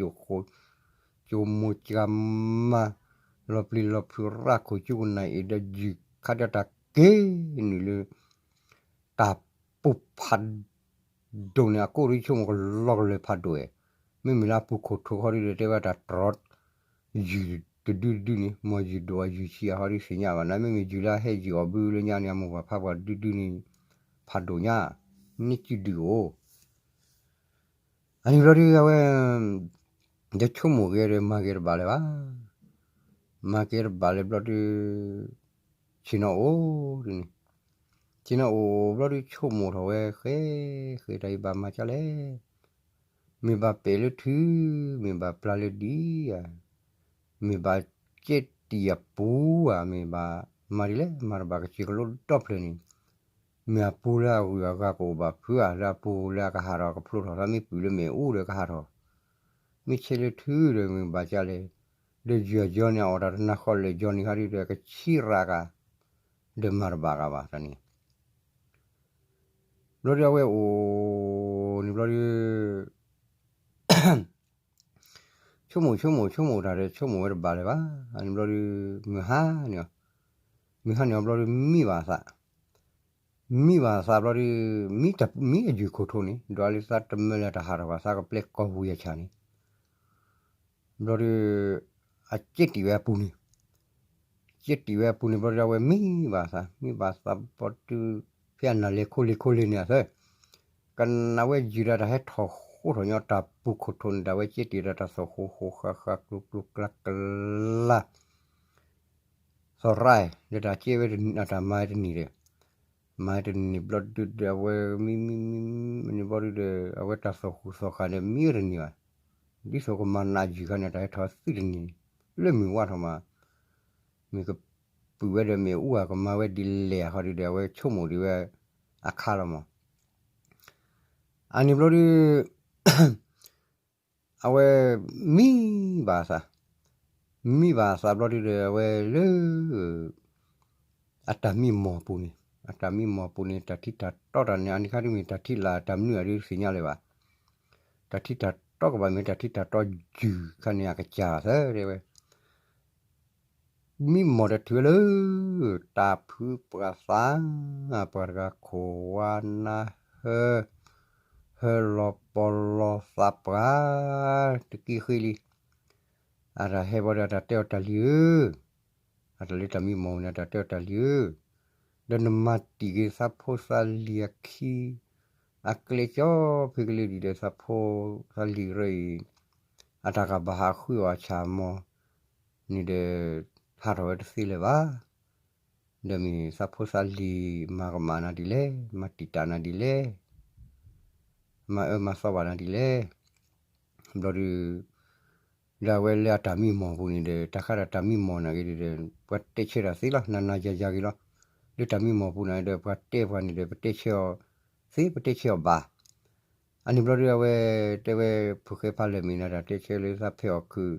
ကၠိဃိ ကၠိမိၢ်ကၠၢမါ လီၤပျံၤလီၤဖုးရၣ်ခိၣ်ကၠူကနၣ်အံၤဒီးယုၢ်ခါဒၣ်တၢ်က့ၤနုာ်လၢ တၢ်ပူၤဖးဒိၣ်န့ၣ် အကိၣ်ဒ်ဆိကမိၣ်ကလီကလၢၤဖးဒိၣ်ဝဲ, မ့မ့ၢ်လၢအပူၤခိၣ်ထိဃီဒ်ဒီးတဲဝဲတၢ်တြီ ယုၢ်တဒုတဒုန့ၣ် မ်ယုၢ်ဒိၣ်အယုၢ်ဆံးအဟီဒ်သ့ၣ်ညါဘၣ်နၤ မ့မ့ၢ်ယုၢ်လၢအဟဲယုၢ်အီၤဘုလၢညါန့ၣ် အမိၢ်ပှၢ်ဖးပှၢ်ဒုဒုန့ၣ် ဖးဒိၣ်ညါ န့ၢ်စုဒုၣ်အိၣ် အန့ၣ်ဘျီဒုအဝဲ ယဆိကမိၣ်က့ၤဒီးမၤက့ၤတဘၣ်လၢၤဘၣ်, မၤက့ၤတဘၣ်လၢၤဘျီဒု ဆ့ၣ်နီၤအိၣ်ဒ်န့ၣ်, ဆ့ၣ်နီၤအိၣ်ဘျီဒုဆိကမိၣ်ထီၣ်ဝဲ ဃဲ ဃဲတၢ်အံၤဘၣ်မၤကၢ်လဲၣ်, မ့ၢ်ဘၣ်ပဲာ်လၢထု, မ့ၢ်ဘၣ်ပျၢ်လၢဒံဧါ, မ့ၢ်ဘၣ်ကဲတံၢ်အပူဧါ, မ့ၢ်ဘၣ်မၤဒ်လဲၣ် မၤတဘၣ်ကစ့ၢ်ကလိဒီဖျၢၣ်န့ၣ်, မ့ၢ်အပူလၢအဂုၤအဂၤကအိၣ်ဘၣ်ဖုဧါ, လၢအပူၤလၢအကဟးထီၣ်ကဖျိထီၣ်သးမ့ၢ်ပုၢ်လၢမ့ၢ်အိၣ်ဒီးကဟးထီၣ် မ့ၢ်ဆဲးလၢထုဒီးမ့ၢ်ဘၣ်ကလဲၣ်, ဒီးယွၤကၠီန့ၣ် အအိၣ်တၢ်တနၤဃီလၢာ်ကၠီန့ၣ်ခါဒုဒီး ကဆံးရၣ်ဂၤ, ဒီးမၤတဘၣ်ဂၤဘၣ်တၢ်န့ၣ် ဘျီဒုအဝဲအိၣ်န့ၣ်ဘျီဒု ဆိကမိၣ်ဆိကမိၣ်ဆိကမိၣ်တၢ်ဒီး ဆိကမိၣ်ဝဲတဘၣ်လၢၤဘၣ်. န့ၣ်ဘျီဒု မုၢ်ဟါန့ၣ်, မုၢ်ဟါန့ၣ်အဘျီဒု မံဘၣ်အသး, မံဘၣ်အသးဘျီဒု မံတၢ်မံအယုၢ်ခိၣ်ထိးန့ၣ် ဒွးလၢသးတမၢလၢတၢ်ဟးထီၣ်ဘၣ် သးကပျဲကီၢ်ဝံၤအဆၣ်န့ၣ် ဘျီဒု အကဲတံာ်ဝဲအပူၤန့ၣ်, ကဲတံာ်ဝဲအပူၤန့ၣ်ဘျီဒု အဝဲမံဘၣ်သး, မံဘၣ်သးဘျီဒု ဖဲအနၢ်လဲၤခိလဲၤခိလဲၤန့ၣ်အသၢ, ကနၣ်ဝဲယုၢ်ဒီးတၢ်ဟဲထီၣ်ဃိထီၣ်ညီတၢ်ပူၤခိၣ်ထိးန့ၣ် တၢ်ဝဲကဲတံာ်ဒီးတၢ်သီၣ်ဃိဃိဃာဃာကျူကျူကျါကျါ သီၣ်ရၣ် ဒီးတၢ်ကဲဝဲတနံၤ တၢ်မၤဝဲတနံၤဒီး မၤဝဲတနံၤဘျီဒုဒီး အဝဲမံမံမံမံန့ၣ်ဘျီဒုဒီး အဝဲတၢ်သီၣ်ဃိသီၣ်ဃာ်ဒီးမံဝဲတနံၤဘၣ်. ဒ်သိးကမၤနးယုၢ်ခါန့ၣ် တၢ်ဟဲထီၣ်သုတနံၤန့ၣ် လၢမုၢ်ဝါထီၣ်မး မ့ၢ်ကပုာ်ဝဲဒီးမ့ၢ်အူဧါ ကမၤဝဲဒ်လဲၣ်အခီဒုဒီး အဝဲဆိကမိၣ်ဒံးဝဲအခါလီၤမး. အန့ၣ်ဘျီဒု အဝဲမံဘၣ်အသး, မံဘၣ်အသးဘျီဒုဒီး အဝဲလၢ အတၢ်မံမီၢ်ပူၤန့ၣ်, အတၢ်မံမီၢ်ပူၤန့ၣ် တၢ်ထံတၢ်တီတၢ်န့ၣ် အန့ၣ်ခါဒုမ့ၢ်တၢ်ထံလာ်တၢ်မနုၤအဒုသ့ၣ်ညါလၢၤဘၣ်. တၢ်ထံတၢ်တီကဘၣ်မ့ၢ်တၢ်ထံတၢ်တီယုၢ်ခါန့ၣ် အကစၢ်သၢဒဲဝဲ မံမီၢ်တၢ်ထုးဝဲလၢ တၢ်ဖုပှၤသး, ပှၤတဂၤခိၣ်ဝါနါဟၢ, ဟၢလီၤပီၤလီၤသးပှၤ, တကံဃ့လံ. အတၢ်ဟဲဘီဒီး အတၢ်တဲအီၤတၢ်လံၤဧၢ, အတၢ်လၢတၢ်မံမီၢ်န့ၣ် အတၢ်တဲအီၤတၢ်လံၤဧၢ, ဒီးနမၤတံာ်က့ၤသးဖိသးလံၤအခံ အကျဲကၠီဖဲကလံၤဒံးဒီး သးဖိသးလံၤရၢအံၤ အတၢ်ကဘၣ်ဟးဃုအီၣ်အဆၣ်မီၢ်န့ၣ်ဒီး ဟးထီၣ်ဝဲတသ့လၢၤဘၣ်. ဒီးမ့ၢ်သးဖိသးလံၤမၤကမၣ်နၤဒ်လဲၣ်, မၤတံာ်တာ်နၤဒ်လဲၣ်, မၤအၢမၤသီဘၣ်နၤဒ်လဲၣ်. ဘျီဒု ဒီးအဝဲလၢအတၢ်မံမီၢ်ပူၤန့ၣ်ဒီး တၢ်ဃးဒီးတၢ်မံမီၢ်နာ်က့ၤဒီး ပှၤတဲဆၢတၢ်သ့လီၤ, နၤနၤယၤယၤဂ့ၤလီၤ. လၢတၢ်မံမီၢ်ပူၤနာ်က့ၤဒီး ပှၤတဲပှၤန့ၣ်ဒီး ပတဲဆၢအီၤသ့, ပတဲဆၢအီၤဘၣ်. အန့ၣ်ဘျီဒု အဝဲတဲဝဲ ဖိၣ်ဃဲဖးလဲၢ်မ့ၢ်နၤ တၢ်တဲဆၢလၢသးဖဲအီၣ်ခုး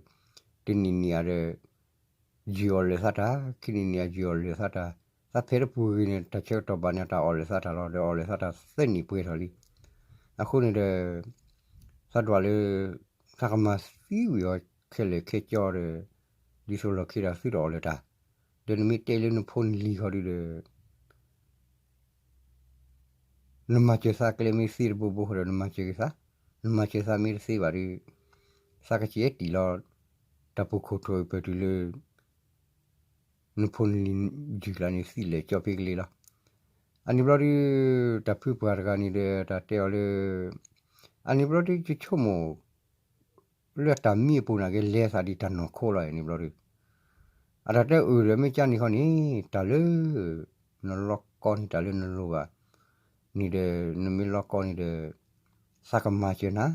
တနံၣ်နံၣ်အဒီး ယုၢ်အီၣ်လၢာ်သးတၢ်, ခံနံၣ်နံၣ်အယုၢ်အီၣ်လၢာ်သးတၢ်, သးဖဲတပူၤဂ့ၤန့ၣ် တၢ်ဆၢကတီၢ်ဘၣ်န့ၣ် တၢ်အီၣ်လၢာ်သးတၢ်လီၤ. ဒီးအီၣ်လၢာ်သးတၢ်သၢနံၣ်ပှဲၤထီၣ်လံ. အဃိန့ၣ်ဒီး သးဒွးလၢ သးကမၤသံဝံၤအီၤခဲလၢာ်ခဲဆ့ဒီး ဒ်သိးလီၢ်ခံဒီးသုတအီၣ်လၢာ်တၢ်, ဒီးနမ့ၢ်တဲလၢနဖိနလံၤခီဒုဒီး နမၤစၢၤသးကျဲမ့ၢ်သ့တဘိဘိဃီဒီး နမၤစၢၤက့ၤသး, နမၤစၢၤသးမ့ၢ်တသ့ဘၣ်ဒီး သးကစဲးတံာ်လီၤ တၢ်ပူၤခိၣ်ထိးပၢၢ်တုၤလၢ နဖိနလံၤယုၢ်ကျါန့ၣ် သံလဲၤကၠီဖဲကလံၤလီၤ. အန့ၣ်ဘျီဒု တၢ်ဖုပှၤတဂၤန့ၣ်ဒီး တၢ်တဲအီၤလၢ အန့ၣ်ဘျီဒု ယဆိကမိၣ် လၢအတၢ်မံအပူၤနာ်က့ လဲၤသးဒ်တၢ်နီၢ်ခိလီၤန့ၣ်ဘျီဒု အတၢ်တဲအုၣ်ဒီးမ့ၢ်ကါန့ၣ်ခီန့ၣ် တၢ်လၢ နလီကီန့ၣ် တၢ်လၢနလိၤဘၣ်န့ၣ်ဒီး နမ့ၢ်လီကီန့ၣ်ဒီး သးကမၤစၢၤနၤ,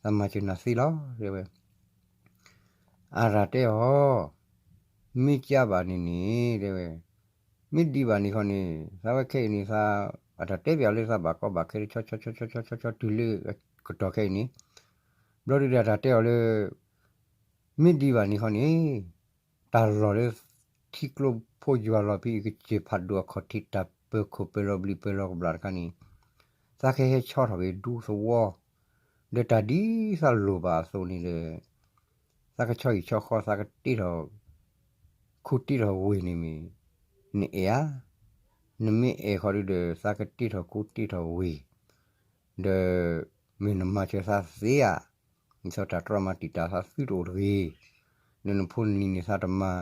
သးမၤစၢၤနၤသ့လီၤ တဲဝဲ. အတၢ်တဲအီၤ မ့ၢ်ကါဘၣ်န့ၣ်န့ၣ် တဲဝဲ မ့ၢ်ဒံးဘၣ်န့ၣ်ခီန့ၣ် သးဝဲခဲအံၤန့ၣ် သး အတၢ်တဲပၠးလၢသးဘၣ်ကီဘၣ်ခဲ ဆီဆီဆီဆီဆီဆီဆီတုၤလၢကတီၢ်ခဲအံၤန့ၣ် ဘျီဒုဒီးတၢ်တဲအီၤလၢ မ့ၢ်ဒံးဘၣ်န့ၣ်ခီန့ၣ် တၢ်လီၢ်လၢ ထံကျိဖိယွၤလီၤဖဲအံၤ ကစၢၢ်ဖးဒိၣ်အခီၣ်ထံး တၢ်ပၢၤခိၣ်ပၢၤလီၤဘျံးပၢၤလီၤကဘျၣ်တခါန့ၣ် သးကဟဲဆီထီၣ်က့ၤဒူသဝီ ဒီးတၢ်ဒ်သးလိၣ်ဘၣ်အသိးန့ၣ်ဒီး သးကဆီဟံၣ်ဆီဃီ သးကတ့ထီၣ် ခူတ့ထီၣ်ဝ့ၢ်န့ၣ်မ့ၢ် နအဲၣ်ဧါ. နမ့ၢ်အဲၣ်ဃီဒုဒီး သးကတ့ထီၣ်ခူတ့ထီၣ်ဝ့ၢ် ဒီးမ့ၢ်နမၤစၢၤသးသ့ဧါ. ဒ်သိးတၢ်တြီမၤတံာ်တာ်သးသုတအိၣ်တဂ့ၤ. ဒီးနဖိနလံၤန့ၣ် သးတမၤ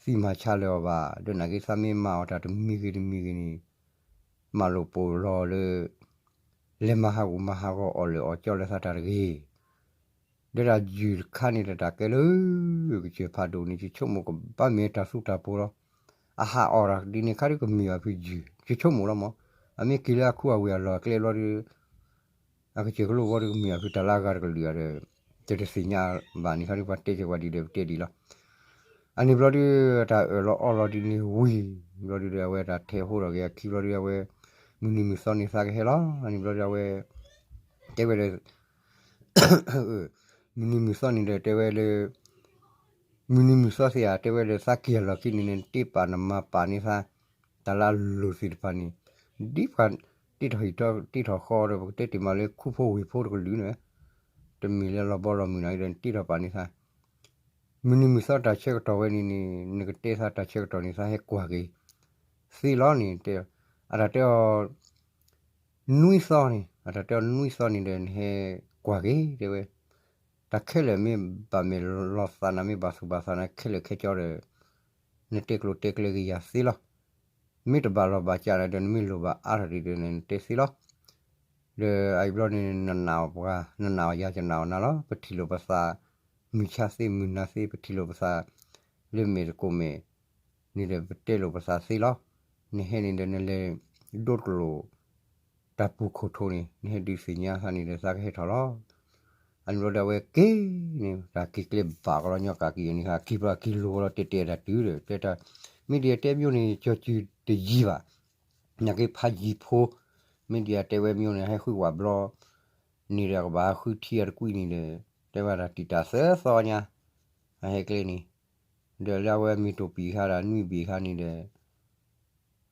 သံမၤဆါလၢၤအီၤဘၣ်. ဒီးနာ်က့ သးမ့ၢ်မၤအီၣ်တၢ်တမံၤဂ့ၤတမံၤဂ့ၤန့ၣ် မၤလိာ်ပိာ်လီၤလၢ လဲၤမၤဟးဂူာ်မၤဟးဂီၤအီၣ်လၢာ်အီၣ်ကၠီလၢသးတၢ်တဂ့ၤ. ဒီးတၢ်ယုၢ်တခါန့ၣ်ဒီး တၢ်ကဲလၢ ကစၢၢ်ဖးဒိၣ်န့ၣ် ယဆိကမိၣ်ကဘၣ်မ့ၢ်တၢ်သူတၢ်ပှီၤလီၤ. အဟးအီၣ်တၢ်ဒ်န့ၣ်ခါဒုကမ့ၢ်ဘၣ်ဖုယုၢ် ယဆိကမိၣ်လီၤမး. အမ့ၢ်က့ၤလၢအခူအဝ့ၢ်အလီၢ်အကျဲဘျီဒု အကစၢၢ်ကလိဘျီဒုကမ့ၢ်ဘၣ်ဖုတၢ်လၢအဂၤတကလုာ်ဧါဒီး တတသ့ၣ်ညါဘၣ်န့ၣ်ခါဒု ပှၤတဲက့ၤဝဲဒ်ဒီးပတဲဒ်လီၤ. အန့ၣ်ဘျီဒု တၢ်အၢၣ်လီၤအီလီၤဒ်န့ၣ်ဝံၤ ဘျီဒုဒီး အဝဲတၢ်ထဲးဟိထီၣ်က့ၤအခံဘျီဒု အဝဲ မုၢ်နံၤမုၢ်သီန့ၣ်သးကဟဲလီၤ. အန့ၣ်ဘျီဒု အဝဲ တဲဝဲဒီး မုၢ်နံၤမုၢ်သီန့ၣ်ဒီးတဲဝဲလၢ မုၢ်နံၤမုၢ်သီသ့ၣ်ဧၢ တဲဝဲလၢသးက့ၤအလီၢ်ခံန့ၣ်န့ၣ် နတ့ပာ်နမၤပာ်န့ၢ်သး တၢ်လၢအလိၣ်သ့ၣ်တဖၣ်န့ၣ် ဒ်ပှၤတ့ထီၣ်ဟံၣ်တ့ထီၣ်ဃီဒီး ပကတဲတ့ၢ်မးလၢခူဖိဝ့ၢ်ဖိတကလုာ်န့ၣ် တမ့ၢ်လၢလီၤဘီလီၤမုၢ်နီၤဒီး နတ့ထီၣ်ပာ်န့ၢ်သး မုၢ်နံၤမုၢ်သီတၢ်ဆၢကတီၢ်ဝဲန့ၣ်န့ၣ် နကတဲသးတၢ်ဆၢကတီၢ်န့ၣ် သးဟဲကွၢ်က့ၤသ့လီၤန့ၣ် အတၢ်တဲအီၤ နွံသီန့ၣ် အတၢ်တဲအီၤနွံသီန့ၣ်ဒီး နဟဲကွၢ်က့ၤတဲဝဲ တၢ်ခဲလၢာ်မ့ၢ်ဘၣ်မဲာ်လီၤသးနၤ မ့ၢ်ဘၣ်သူၣ်ဘၣ်သးနၤခဲလၢာ်ခဲကၠီဒီး နတဲကျိၤတဲကျဲက့ၤယၤသ့လီၤ. မ့ၢ်တဘၣ်လီၤဘၣ်စးနၤဒီး နမ့ၢ်လိၣ်ဘၣ်အါထီၣ်ဒံးဒီး နတဲသ့လီၤ. ဒီးအအံၤဘျီန့ၣ် နနာ်အီၤပှၤ နနာ်အီၤယၤ ယနာ်အီၤနၤလီၤ. ပထံၣ်လိာ်ပသး မုၢ်ဆါသ့ မုၢ်နၤသ့ ပထံၣ်လိာ်ပသး လၢမဲာ်တကိးမဲာ်န့ၣ်ဒီး ပတဲလိာ်ပသးသ့လီၤ. နဟဲန့ၣ်ဒီး နလဲၤဒိတကလိာ် တၢ်ပူၤခိၣ်ထိးန့ၣ် နဟဲဒုးသ့ၣ်ညါသးန့ၣ်ဒီး သးကဟဲထီၣ်လီၤ. အန့ၣ်ဘျီဒီးအဝဲက့ၤန့ၣ် တၢ်က့ၤကျဲဘၣ်ကီးလီၤ ညီကးက့ၤန့ၣ် က့ၤဘျီက့ၤလိၤကီးလီၤ တဲတဲဒၣ်တုၤဒီး တဲတၢ် မ့ၢ်ဒ်အတဲမၠိန့ၣ် ကၠီၤစုၤတယံၤဘၣ် နာ်က့ဖးယံၤဖိ မ့ၢ်ဒ်အတဲဝဲမၠိန့ၣ် ဟဲဃုဝးဘျီ န့ၣ်ဒီး ကဘၣ်ဟးဃုထံအတကွံန့ၣ်ဒီး တဲဝဲဒၣ်တံာ်တာ်သၢသီညါ အဟဲကျဲန့ၣ် ဒီးလၢအဝဲမ့ၢ်တိာ်ပံာ်ခါဒီး နွံဘ့ၣ်ခါန့ၣ်ဒီး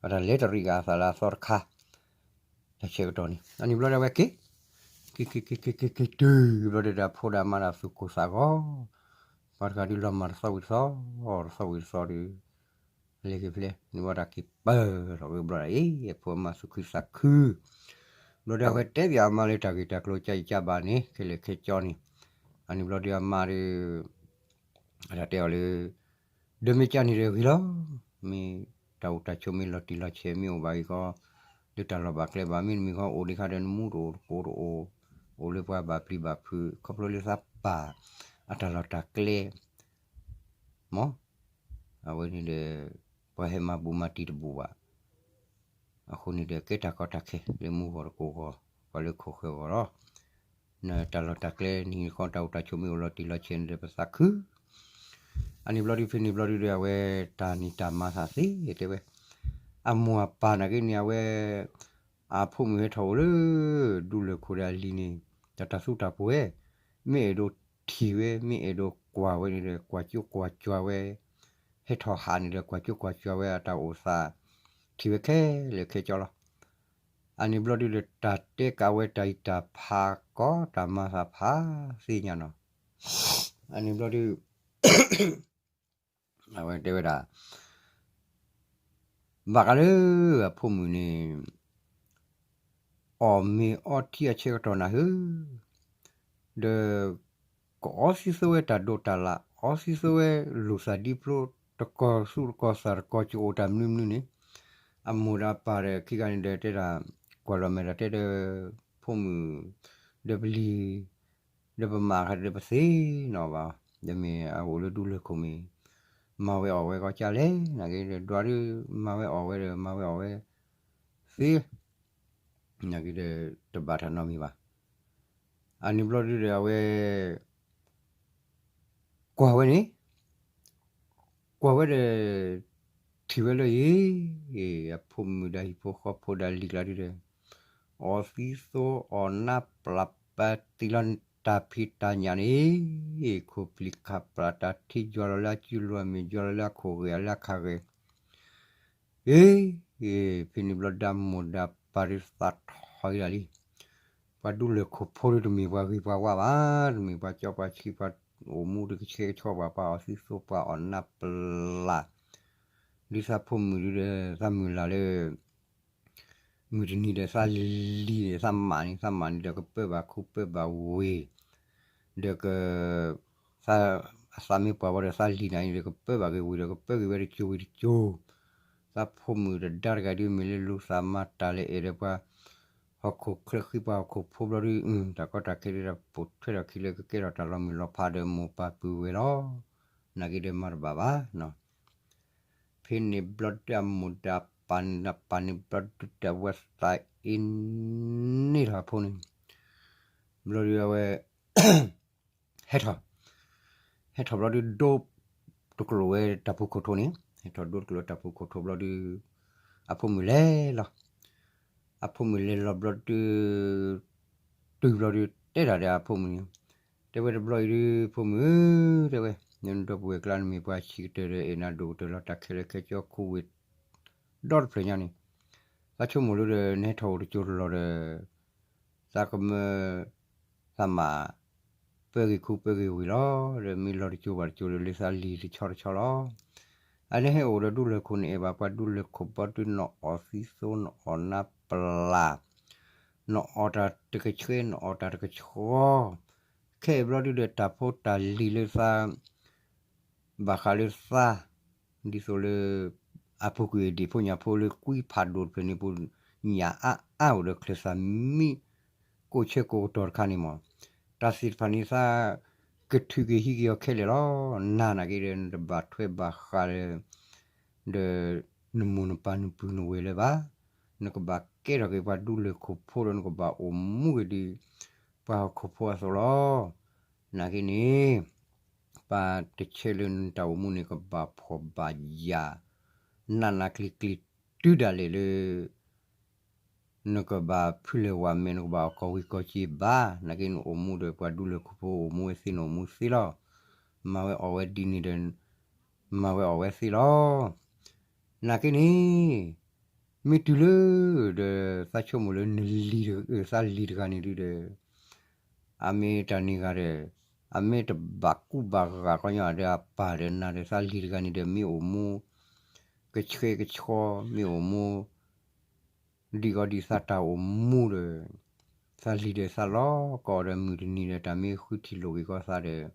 အတၢ်လဲၤတရံးဂၤအသးလၢအသီတခါ တၢ်ဆၢကတီၢ်န့ၣ် အန့ၣ်ဘျီဒီးအဝဲက့ၤ က့ၤ က့ၤ က့ၤ က့ၤ က့ၤ က့ၤတုၤဘျီဒီး အဖိဒီးအမါဒီးသူၣ်ကိၢ်သးဂီၤ ပှၤတဂၤဒုးလီၤမၢ်တသီဝံၤတသီ တသီဝံၤတသီဒီး လဲၤက့ၤဖဲလဲၣ် န့ၣ်ဝဲဒၣ်က့ၤပၢၢ်ထီၣ်က့ၤဘျီဒီး အ့ အဖိအမါသူၣ်ခုသးခု ဘျီဒီးအဝဲတဲပၠးအမါလၢတၢ်ဂ့ၢ်တၢ်ကျိၤကၢ်ယကၢ်ဘၣ်န့ၣ် ခဲလၢာ်ခဲကၠီန့ၣ် အန့ၣ်ဘျီဒီးအမါဒီး အတၢ်တဲအီၤလၢ ဒီးမ့ၢ်ကၢ်န့ၣ်ဒီးဂ့ၤလီၤ မ့ၢ်တၢ်အိၣ်တၢ်ဆိးမ့ၢ်လီၤတံၢ်လီၤဆဲးမ့ၢ်အိၣ်ဘၣ်ဂ့ၤကီး လၢတၢ်လီၢ်ဘၣ်ကျဲဘၣ် မ့တမ့ၢ်ဃီအိၣ်ဒံးခါဒီးနမူတအိၣ်တကိးတအိၣ် အိၣ်လၢပှၤဘၣ်ပျံၤဘၣ်ဖုး ခီဖျိလၢသးပာ် အတၢ်လီၢ်တၢ်ကျဲ မ့ၢ် အဝဲန့ၣ်ဒီး ပှၤဟဲမၤဘူးမၤတံၢ်တဘူးဘၣ် အဃိန့ၣ်ဒီး ကဲတၢ်ကီတၢ်ခဲလၢမူဂီၢ်တကိးဂီၢ် ပှၤလၢခိၣ်ဃၢၤဂီၢ်လီၤ နတၢ်လီၢ်တၢ်ကျဲနံၤနံၤဃီ တၢ်အိၣ်တၢ်ဆိးမ့ၢ်အိၣ်လီၤတံၢ်လီၤဆဲးန့ၣ်ဒီး ပသးခု အန့ၣ်ဘျီဒုး ဖဲန့ၣ်ဘျီဒုးဒီး အဝဲတၢ်န့ၣ်တၢ်မၤသးသ့တဲဝဲ အမိၢ်အပၢ်နာ်က့န့ၣ် အဝဲ အဖိမုၣ်ဟဲထီၣ်အိၣ်လၢ ဒူလၢၢ်ခိၣ်ဒီးအလံၤန့ၣ် တၢ်တၢ်သူတၢ်ပှဲၤ မ့ၢ်အဲၣ်ဒိးထံၣ်ဝဲ မ့ၢ်အဲၣ်ဒိးကွၢ်ဝဲန့ၣ်ဒီး ကွၢ်ကၠိကွၢ်ကွၢ်ဝဲ ဟဲထီၣ်ဟးန့ၣ်ဒီး ကွၢ်ကၠိကွၢ်ကွၢ်ဝဲအတၢ်အိၣ်သး ထံၣ်ဝဲခဲလၢာ်ခဲကၠီလီၤ. အန့ၣ်ဘျီဒုးဒီး တၢ်တဲကးဝဲတၢ်အံၤတၢ်ဖးကီး တၢ်မၤသးဖးသ့ၣ်ညါနီၤ အန့ၣ်ဘျီဒုး အဝဲတဲဝဲဒၣ် ဘၣ်ဃးလၢအဖိမုၣ်န့ၣ် အီၣ်မ့ၤအီထံအဆၢကတီၢ်နၤဧၢ, ဒီး ကအီသံသိဝဲတၢ်ဒိးတၢ်လၣ် အီသံသိဝဲလူၤသးဒ်ဖျိ တကီၢ်သူၣ်တကီၢ်သးတကီၢ်ကအိၣ်တၢ်မနုၤမနုၤန့ၣ်, အမိၢ်ဒီးအပၢ်ဒီးခံဂၤန့ၣ်ဒီးတဲဒၣ် ကွၢ်လီၤမဲာ်ဒီးတဲဒီး ဖိမုၣ် ဒီးပလံၤ ဒီးပမၤခါဒီးပသ့ၣ်နီၣ်ဘၣ်, ဒီးမ့ၢ်အအိၣ်လၢဒူလၢၢ်ခိၣ်မ့ၢ် မၤဝဲအီၣ်ဝဲကီးကၢ်လဲၣ်, နာ်က့ဒီးဒွးဒုး မၤဝဲအီၣ်ဝဲဒီး မၤဝဲအီၣ်ဝဲသ့, နာ်က့ဒီးတဘၣ်တၢ်နီတမံၤဘၣ်. အန့ၣ်ဘျီဒုးဒီးအဝဲ ကွၢ်ဝဲန့ၣ် ကွၢ်ဝဲဒီး ထံၣ်ဝဲလၢအံၤ အဖိမုၣ်ဒီးဟံၣ်ဖိဃီဖိဒီးလံၤကျါဒုးဒီး အီသံသိအီၣ်နးပျၢ်ပၢ်တံၢ်လီၤတၢ်ဖံးတၢ်ညၣ်န့ၣ်, ခိၣ်ပျံၤခၣ်ပျၢ်တၢ်ထံယွၤလီၤလၢအစုလီၤအမဲာ် ယွၤလီၤလၢအခိၣ်ဂ့ၤ လၢအခါဂ့ၤ အ့ ဖဲန့ၣ်ဘျီဒုးအမိၢ်ဒီးအပၢ်ဒုးသးထီၣ်အံၤဒၣ်လံ. ပှၤဒူလၢၢ်ခိၣ်ဖိဒုးတမ့ၢ်ပှၤဂ့ၤပှၤဝါဘၣ်, တမ့ၢ်ပှၤကၠီပှၤဆံး ပှၤအိၣ်မူဒုးကဆှဲကဆှီဘၣ်, ပှၤအီသံသိပှၤအီၣ်နးပျၢ် ဒ်သးဖိမုၣ်ဒုးဒီး သးမုၢ်လၢ်လၢ မုၢ်တနံၤဒီးသးလံၤဒီးသးမးန့ၣ် သးမးန့ၣ်ဒီးကပၢဘၣ်ခူပၢဘၣ်ဝ့ၢ်, ဒီးက သး အသးမ့ၢ်ပှၢ်ဝဲဒီးသးလံၤနၤန့ၣ်ဒီး ကပၢဘၣ်က့ၤဝ့ၢ်ဒီးကပၢက့ၤဝဲတကၠိၤဝံၤတကၠိၤ, သးဖိမုၣ်တဒါတဂၤဒုးမ့ၢ်လၢလူၤသးမၤတၢ်လၢအဲၣ်ဒိးပှၤ ဟီၣ်ခိၣ်ချၢဃံပှၤဟီၣ်ခိၣ်ဖိဘျီဒုး တၢ်ကီတၢ်ခဲဒုးတၢ်ပိာ်ထွဲထီၣ်ခံလၢကကဲထီၣ်တၢ်လီၤမုၢ်လီၤဖးဒီးမိၢ်ပၢ်ပုၢ်ဝဲၢ်လီၤ. နာ်က့ဒီးမၤတဘၣ်ဘၣ်. ဖဲန့ၣ်ဘျီဒုးအမိၢ်ဒီးအပၢ်န့ၣ် အပၢ်န့ၣ်ဘျီဒုးတၢ်ဝဲသးအ့န့ၢ်ထီၣ်အဖိန့ၣ်, ဘျီဒုးအဝဲ ဟဲထီၣ်, ဟဲထီၣ်ဘျီဒုးဒိတကလိာ်ဝဲတၢ်ပူၤခိၣ်ထိးန့ၣ်, ဟဲထီၣ်ဒိတကလိာ်ဝဲတၢ်ပူၤခိၣ်ထိးဘျီဒုး အဖိမုၣ်လဲၤလီၤ. အဖိမုၣ်လဲၤလီၤဘျီဒုး တုၤဘျီဒုး တဲတၢ်ဒီးအဖိမုၣ်န့ၣ်, တဲဝဲတဘျီအံၤဒုး ဖိမုၣ်ဧၢ, တဲဝဲ, နဒီပုၢ်ဝဲၢ်ကျါ နမ့ၢ်ပှၤဆံးကတၢၢ်ဒီး အဲၣ်နၤဒိၣ်ကတၢၢ်လီၤ. တၢ်ခဲလၢာ်ခဲဆ့ ခိၣ်ဝ့ၢ်ဒီတဖျၢၣ်ညါန့ၣ်, သးဆိကမိၣ်လၢဒီး နဟဲထီၣ်အိၣ်တစိၢ်တလီၢ်ဒီး သးကမၢ သးမၤ ပၢဂ့ၤခူပၢဂ့ၤဝ့ၢ်လီၤ. ဒီးမ့ၢ်လီၤတစိၢ်ဘၣ်တစိၢ်ဒီး လၢသးလံၤတဆီတဆီလီၤ. အန့ၣ်ဟဲအိၣ်ဒီးဒူလၢၢ်ခိၣ် နအဲၣ်ဘၣ်ပှၤဒူလၢၢ်ခိၣ်ဘီဒုး နအီၣ်သံသိ နအီၣ်နါပလၢ်, နအီၣ်တၢ်တကဆှဲ နအီၣ်တၢ်တကဆှီ, ခဲအံၤဘျီဒုးဒီး တၢ်ဖိတၢ်လံၤလၢသး ဘၣ်ဃးလၢသး, ဒ်သိးလၢ အပူၤကွံာ်ဒံၣ်ဖိညၣ်ဖိလၢကွံဖးဒိၣ်တဖျၢၣ်န့ၣ်ပူၤ ညၣ်အါအါအိၣ်ဒီးချၢၣ်သးမံ ကိးဆၢကိးကတီၢ်တခါန့ၣ်မး, တၢ်သ့ၣ်တဖၣ်န့ၣ်သး ကထုးက့ၤဟံးက့ၤအီၤခဲလၢာ်လီၤ. နၤနာ်က့ဒီး နတဘၣ်ထွဲဘၣ်ဃးလၢ ဒီး နမိၢ်နပၢ်နပုၢ်နဝဲၢ်လၢၤဘၣ်. နကဘၣ်ကဲထီၣ်က့ၤပှၤဒူလၢၢ်ခိၣ်ဖိဒီး နကဘၣ်အိၣ်မူက့ၤဒ် ပှၤဟီၣ်ခိၣ်ဖိအသိးလီၤ. နာ်က့န့ၣ် ပၢ်တဆၢလၢနတၢ်အိၣ်မူန့ၣ် ကဘၣ်ဖှီၣ်ဘၣ်ယာ် နးနးကျံၤကျံၤတုၤဒၣ်လဲာ်လၢ နကဘၣ်ဖုလဲၢ်ဝးမဲာ် နကဘၣ်အီၣ်ကီၢ်ဝံၤကီၢ်စ့ဘၣ်. နာ်က့နအိၣ်မူဒီးပှၤဒူလၢၢ်ခိၣ်ဖိ အိၣ်မူဝဲသ့ နအိၣ်မူသ့လီၤ. မၤဝဲအီၣ်ဝဲဒ်န့ၣ်ဒီး မၤဝဲအီၣ်ဝဲသ့လီၤ. နာ်က့န့ၣ် မ့ၢ်တုၤလၢ ဒီးသးဆိကမိၣ်လၢနလံၤ သးလံၤတဂၤန့ၣ်ဒုးဒီး အမ့ၢ်တၢ်န့ၢ်ဂၤဒီး အမ့ၢ်တဘၣ်ကူဘၣ်ဂာ်ကီညီဒီးအပၢ်ဒီးနၤဒီး သးလံၤတဂၤန့ၣ်ဒီး မ့ၢ်အိၣ်မူ ကဆှဲကဆှီ မ့ၢ်အိၣ်မူ ဒ်ဂီၤဒ်သးတၢ်အိၣ်မူဒီး သးလံၤဒီးသးလီၤကီးဒီး မုၢ်တနံၤဒီး တၢ်မ့ၢ်ဃုထံၣ်လိာ်က့ၤကီးသးဒီး သး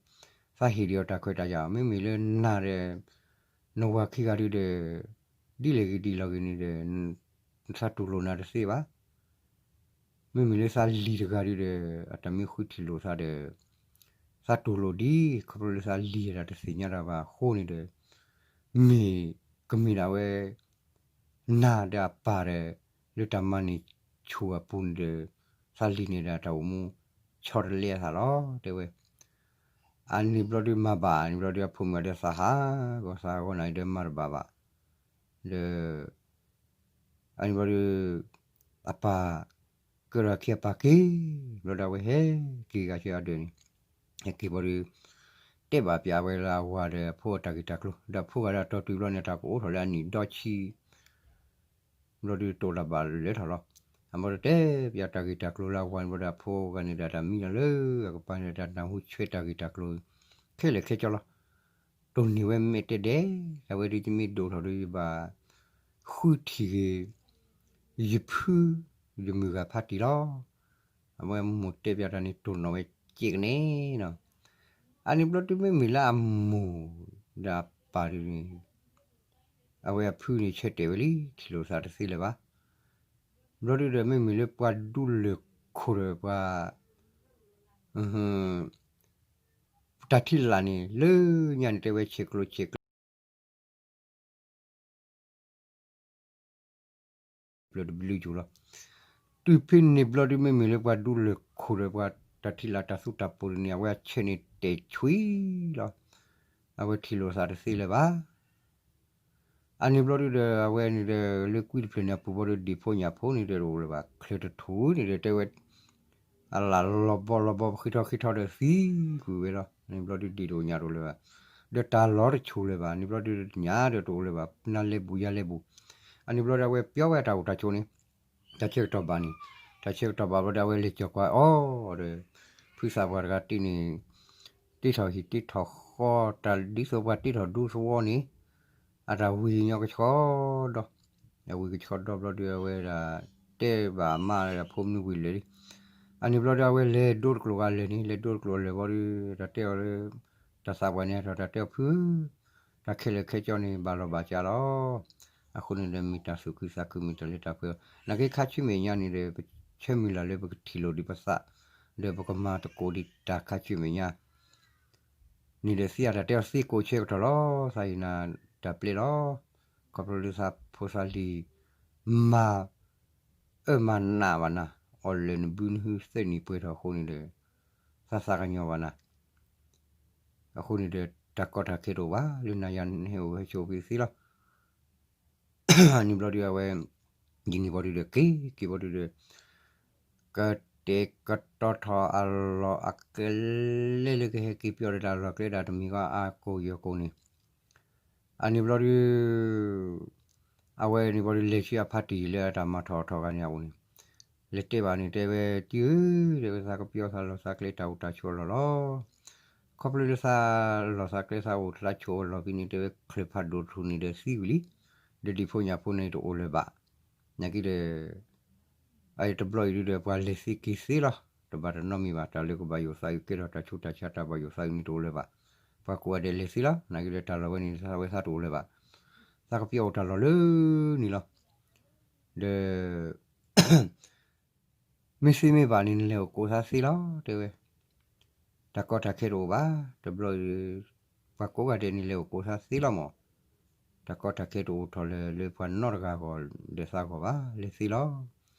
ဟ့ၣ်ဒံးအီၤတၢ်ခွဲးတၢ်ယာ် မ့မ့ၢ်လၢနၤဒီး နဝၤခံဂၤဒုးဒီး ဒ်လဲၣ်ဂ့ၤဒ်လဲၣ်ဂ့ၤန့ၣ်ဒီး သးတူၢ်လိာ်နၤတသ့ဘၣ်. မ့မ့ၢ်လၢသးလံၤတဂၤဒုးဒီး အတၢ်မ့ၢ်ဃုထံၣ်လိာ်သးဒီး သးတူၢ်လိာ်ဒံး ခီဖျိလၢသးလံၤတၢ်တသ့ၣ်ညါတၢ်ဘၣ်အဃိန့ၣ်ဒီး မ့ၢ်ကမ့ၢ်ဒၣ်ဝဲ နၤဒီးအပၢ်ဒီး လၢတၢ်မၤန့ၢ်ဆူၣ်အပူၤန့ၣ်ဒီး သးလံၤန့ၣ်ဒီးတၢ်အိၣ်မူ ဆီတလဲအသးလီၤ တဲဝဲ. အန့ၣ်ဘျီဒုးမၤဘၣ် အန့ၣ်ဘျီဒုးအဖိမုၣ်ဒီးသးဟးဂီၤသးဂီၤနၤဒီးမၤတဘၣ်ဘၣ် ဒီး အန့ၣ်ဘျီဒုး အပၢ် ကၢထီၣ်ခံအပၢ်က့ၤ ဘျီဒီးအဝဲဟဲက့ၤဂၤဆၢအဒၢးန့ၣ် ဟဲက့ၤဘျီဒုး တဲဘၣ်ပၠးဝဲလၢအဝၤဒီးအဖိအတၢ်ဂ့ၢ်တၢ်ကျိၤ ဒီးအဖိဂၤဒီးအတီတုၤဘျီန့ၣ် တၢ်ကအိးထီၣ်လၢအနံၣ်ဒီဆံ ဘျီဒုးတိာ်တၢ်ဘၣ်လၢထီၣ်လီၤ. အဘျီဒီးတဲပၠးတၢ်ဂ့ၢ်တၢ်ကျိၤလၢအဝၤန့ၣ်ဘျီဒီးအဖိဂၤန့ၣ်ဒီးတၢ်မံလီၤလၢအကပၤန့ၣ်ဒီးတၢ်နၢ်ဟူဆှဲတၢ်ဂ့ၢ်တၢ်ကျိၤ ခဲလၢာ်ခဲဆ့လီၤ. တိၢ်န့ၢ်ဝဲမဲာ်တဲဒဲး အဝဲဒုးယမ့ၢ်ဒိၣ်ထီၣ်ဒီးယဘၣ် ဃုထံၣ်ဂ့ၤ ယဖု ယမုၢ်ဂၤဖးတံၢ်လီၤ. အဝဲမိၢ်တဲပၠးတၢ်န့ၣ်တိၢ်နီၣ်ဝဲကဲကန့ၣ်နီၤ. အန့ၣ်ဘျီဒုးမ့မ့ၢ်လၢအမိၢ်ဒီးအပၢ်ဒုးန့ၣ် အဝဲအဖုန့ၣ်ဆၢတဲာ်ဝဲလံ ထံၣ်လိာ်သးတသ့လၢၤဘၣ်. ဘျီဒုးဒီးမ့မ့ၢ်လၢပှၤဒူလၢၢ်ခိၣ်ဒီးပှၤ တၢ်ထံလာ်န့ၣ် လၢညါန့ၣ်တဲဝဲဆဲးကျိးဆဲးကျၢ ဘျီတဘျုးကၠိၤလီၤ. တုၤဖဲန့ၣ်ဘျီဒုး မ့မ့ၢ်လၢပှၤဒူလၢၢ်ခိၣ်ဒီးပှၤတၢ်ထံလာ်တၢ်သူတၢ်ပိၤန့ၣ် အဝဲအဆၢန့ၣ်တဲာ်ဆွံလီၤ. အဝဲထံၣ်လိာ်သးတသ့လၢၤဘၣ်. အန့ၣ်ဘျီဒုးဒီး အဝဲန့ၣ်ဒီး လၢကွံတဖျၢၣ်န့ၣ်အပူၤဘျီဒီး ဒံၣ်ဖိညၣ်ဖိန့ၣ်ဒီးတအိၣ်လၢၤဘၣ် ချၢၣ်တထူၣ်န့ၣ်ဒီးတဲဝဲ အလၢ်လီၤဘီလီၤဘီ ပဃ့ထီၣ်ဃ့ထီၣ်ဒီးသံကွံာ်ဝဲလီၤ. န့ၣ်ဘျီဒုးဒံၣ်တအိၣ်ညၣ်တအိၣ်လၢၤဘၣ်. ဒီးတၢ်လီၤတဆူၣ်လၢၤဘၣ်. န့ၣ်ဘျီဒုးညၣ်ဒီးတအိၣ်လၢၤဘၣ် နၤလဲၤဘူၣ်ယၤလဲၤဘူၣ်. အန့ၣ်ဘျီဒီးအဝဲပျီဝဲတၢ်အိၣ်တၢ်ဆိးန့ၣ် တၢ်ဆၢကတီၢ်ဘၣ်န့ၣ် တၢ်ဆၢကတီၢ်ဘၣ်ဘျီဒီးအဝဲလဲၤကၠီၤကွၢ်အီၤဒီး ဖုသးပှၢ်တဂၤတ့န့ၣ် တ့ထီၣ်ဟံၣ်တ့ထီၣ်ဃီ တၢ်ဒ်သိးပှၤတ့ထီၣ်ဒူသဝီန့ၣ် အတၢ်ဝံၤညီကဆှီဒီး အဝံၤကဆှီဒီးဘျီဒုးအဝဲဒၣ် တဲဘၣ်အမါဒီးအဖိမနုၤဝံၤလဲၣ်လံ. အန့ၣ်ဘျီဒီးအဝဲလဲၤဒိတကျိာ်ဂၤလဲၣ်န့ၣ် လဲၤဒိတကျိာ်လဲၤဘျီဒုး တၢ်တဲအီၤလၢ တၢ်သးပှၢ်န့ၣ်အထီၣ် တၢ်တဲအီၤဖု တၢ်ခဲလၢာ်ခဲဆ့န့ၣ် ဘၣ်လီၤဘၣ်စးလီၤ. အဃိန့ၣ်ဒီးမ့ၢ်တၢ်သူၣ်ခုသးခုမ့ၢ်တၢ်လၢတၢ်ပှဲၤအီၤ နာ်က့ခါဆူမဲာ်ညါန့ၣ်ဒီး ပဆၢမုၢ်လၢ်လၢပကထံၣ်လိာ်ဒံးပသး ဒီးပကမၤသကိးဒံးတၢ်ခါဆူမဲာ်ညါ န့ၣ်ဒီးသ့အတၢ်တဲအီၤသ့ကိးဆၢကတီၢ်လီၤ. သးဟ့ၣ်နၤတၢ်ပျဲလီၤ. ခီဖျိလၢသးဖိသးလံၤ မၤအၢမၤနးဘၣ်နၤ အီၣ်လၢာ်နဘုနဟုသၢနံၣ်ပှဲၤထီၣ်အဃိန့ၣ်ဒီး သးသးကညီၤဘၣ်နၤ အဃိန့ၣ်ဒီး တၢ်ကီတၢ်ခဲတအိၣ်ဘၣ် လၢနၤယၤနဟဲအိၣ်ဟဲဆိးဖဲသ့လီၤ. န့ၣ်ဘျီဒုးအဝဲ ဒ်န့ၣ်ဘျီဒုးဒီး က့ၤက့ၤဘျီဒုးဒီး က ကတဲာ်ကတီၤထီၣ်အလီၢ်အကျဲလၢကဟဲက့ၤပၠီၣ်ဒီးတၢ်လီၢ်ကျဲဒၣ်တမံၤဃီအကိာ်ယီၤကိာ်န့ၣ်, အန့ၣ်ဘျီဒုး အဝဲန့ၣ်ဘျီဒုး လဲၤဆူအဖါတံၢ်လၢအတၢ်မၤထီၣ်အထီၣ်ဂၤန့ၣ်အအိၣ်န့ၣ်, လဲၤတဲဘၣ်န့ၣ် တဲဝဲ တံၢ်ဧၢ, တဲဝဲ သးကပၠီသးလီၢ်သးကျဲတၢ်အိၣ်တၢ်ဆိးအလီၢ်လီၤ. ခီဖျိလၢသးလီၢ်သးကျဲသးအိၣ်သးဆိးအလီၢ်ဖဲန့ၣ် တဲဝဲ ချၢၣ်ဖးဒိၣ်တထူၣ်န့ၣ်ဒီးသံဝံၤလံ, ဒီးဒံၣ်ဖိညၣ်ဖိန့ၣ်တအိၣ်လၢၤဘၣ်. နာ်က့ဒီး အတဘျီအံၤဒုဒီး ပှၤလဲၤသ့က့ၤသ့လီၤ. တဘၣ်တနီတမံၤဘၣ်, တၢ်လၢကဘၣ်ယိၣ်သးအုးကဲထီၣ်တၢ်ဆူးတၢ်ဆါတၢ်ဘၣ်ယိၣ်သးအုးန့ၣ်တအိၣ်လၢၤဘၣ်. ပှၤကိးဂၤဒဲးလဲၤသ့လီၤ. နာ်က့ဒီးတၢ်လီၢ်ဝဲန့ၣ် သးဝဲသးတအိၣ်လၢၤဘၣ်. သးကပၠီအိၣ်တၢ်လီၢ်လၢန့ၣ်လီၤ. ဒီး မ့ၢ်သ့မ့ၢ်ဘၣ်န့ၣ် နလဲၤအိၣ်ကိးသးသ့လီၤ တဲဝဲ. တၢ်ကီတၢ်ခဲတအိၣ်ဘၣ်. တဘျီအံၤ ပှၤကိးဂၤဒဲးန့ၣ် လဲၤအိၣ်ကိးသးသ့လီၤမး. တၢ်ကီတၢ်ခဲတအိၣ်ထီၣ်လၢၤလၢပှၤနီတဂၤဂီၢ်ဒီးသးဂီၢ်ဘၣ်, လဲၤသ့လီၤ.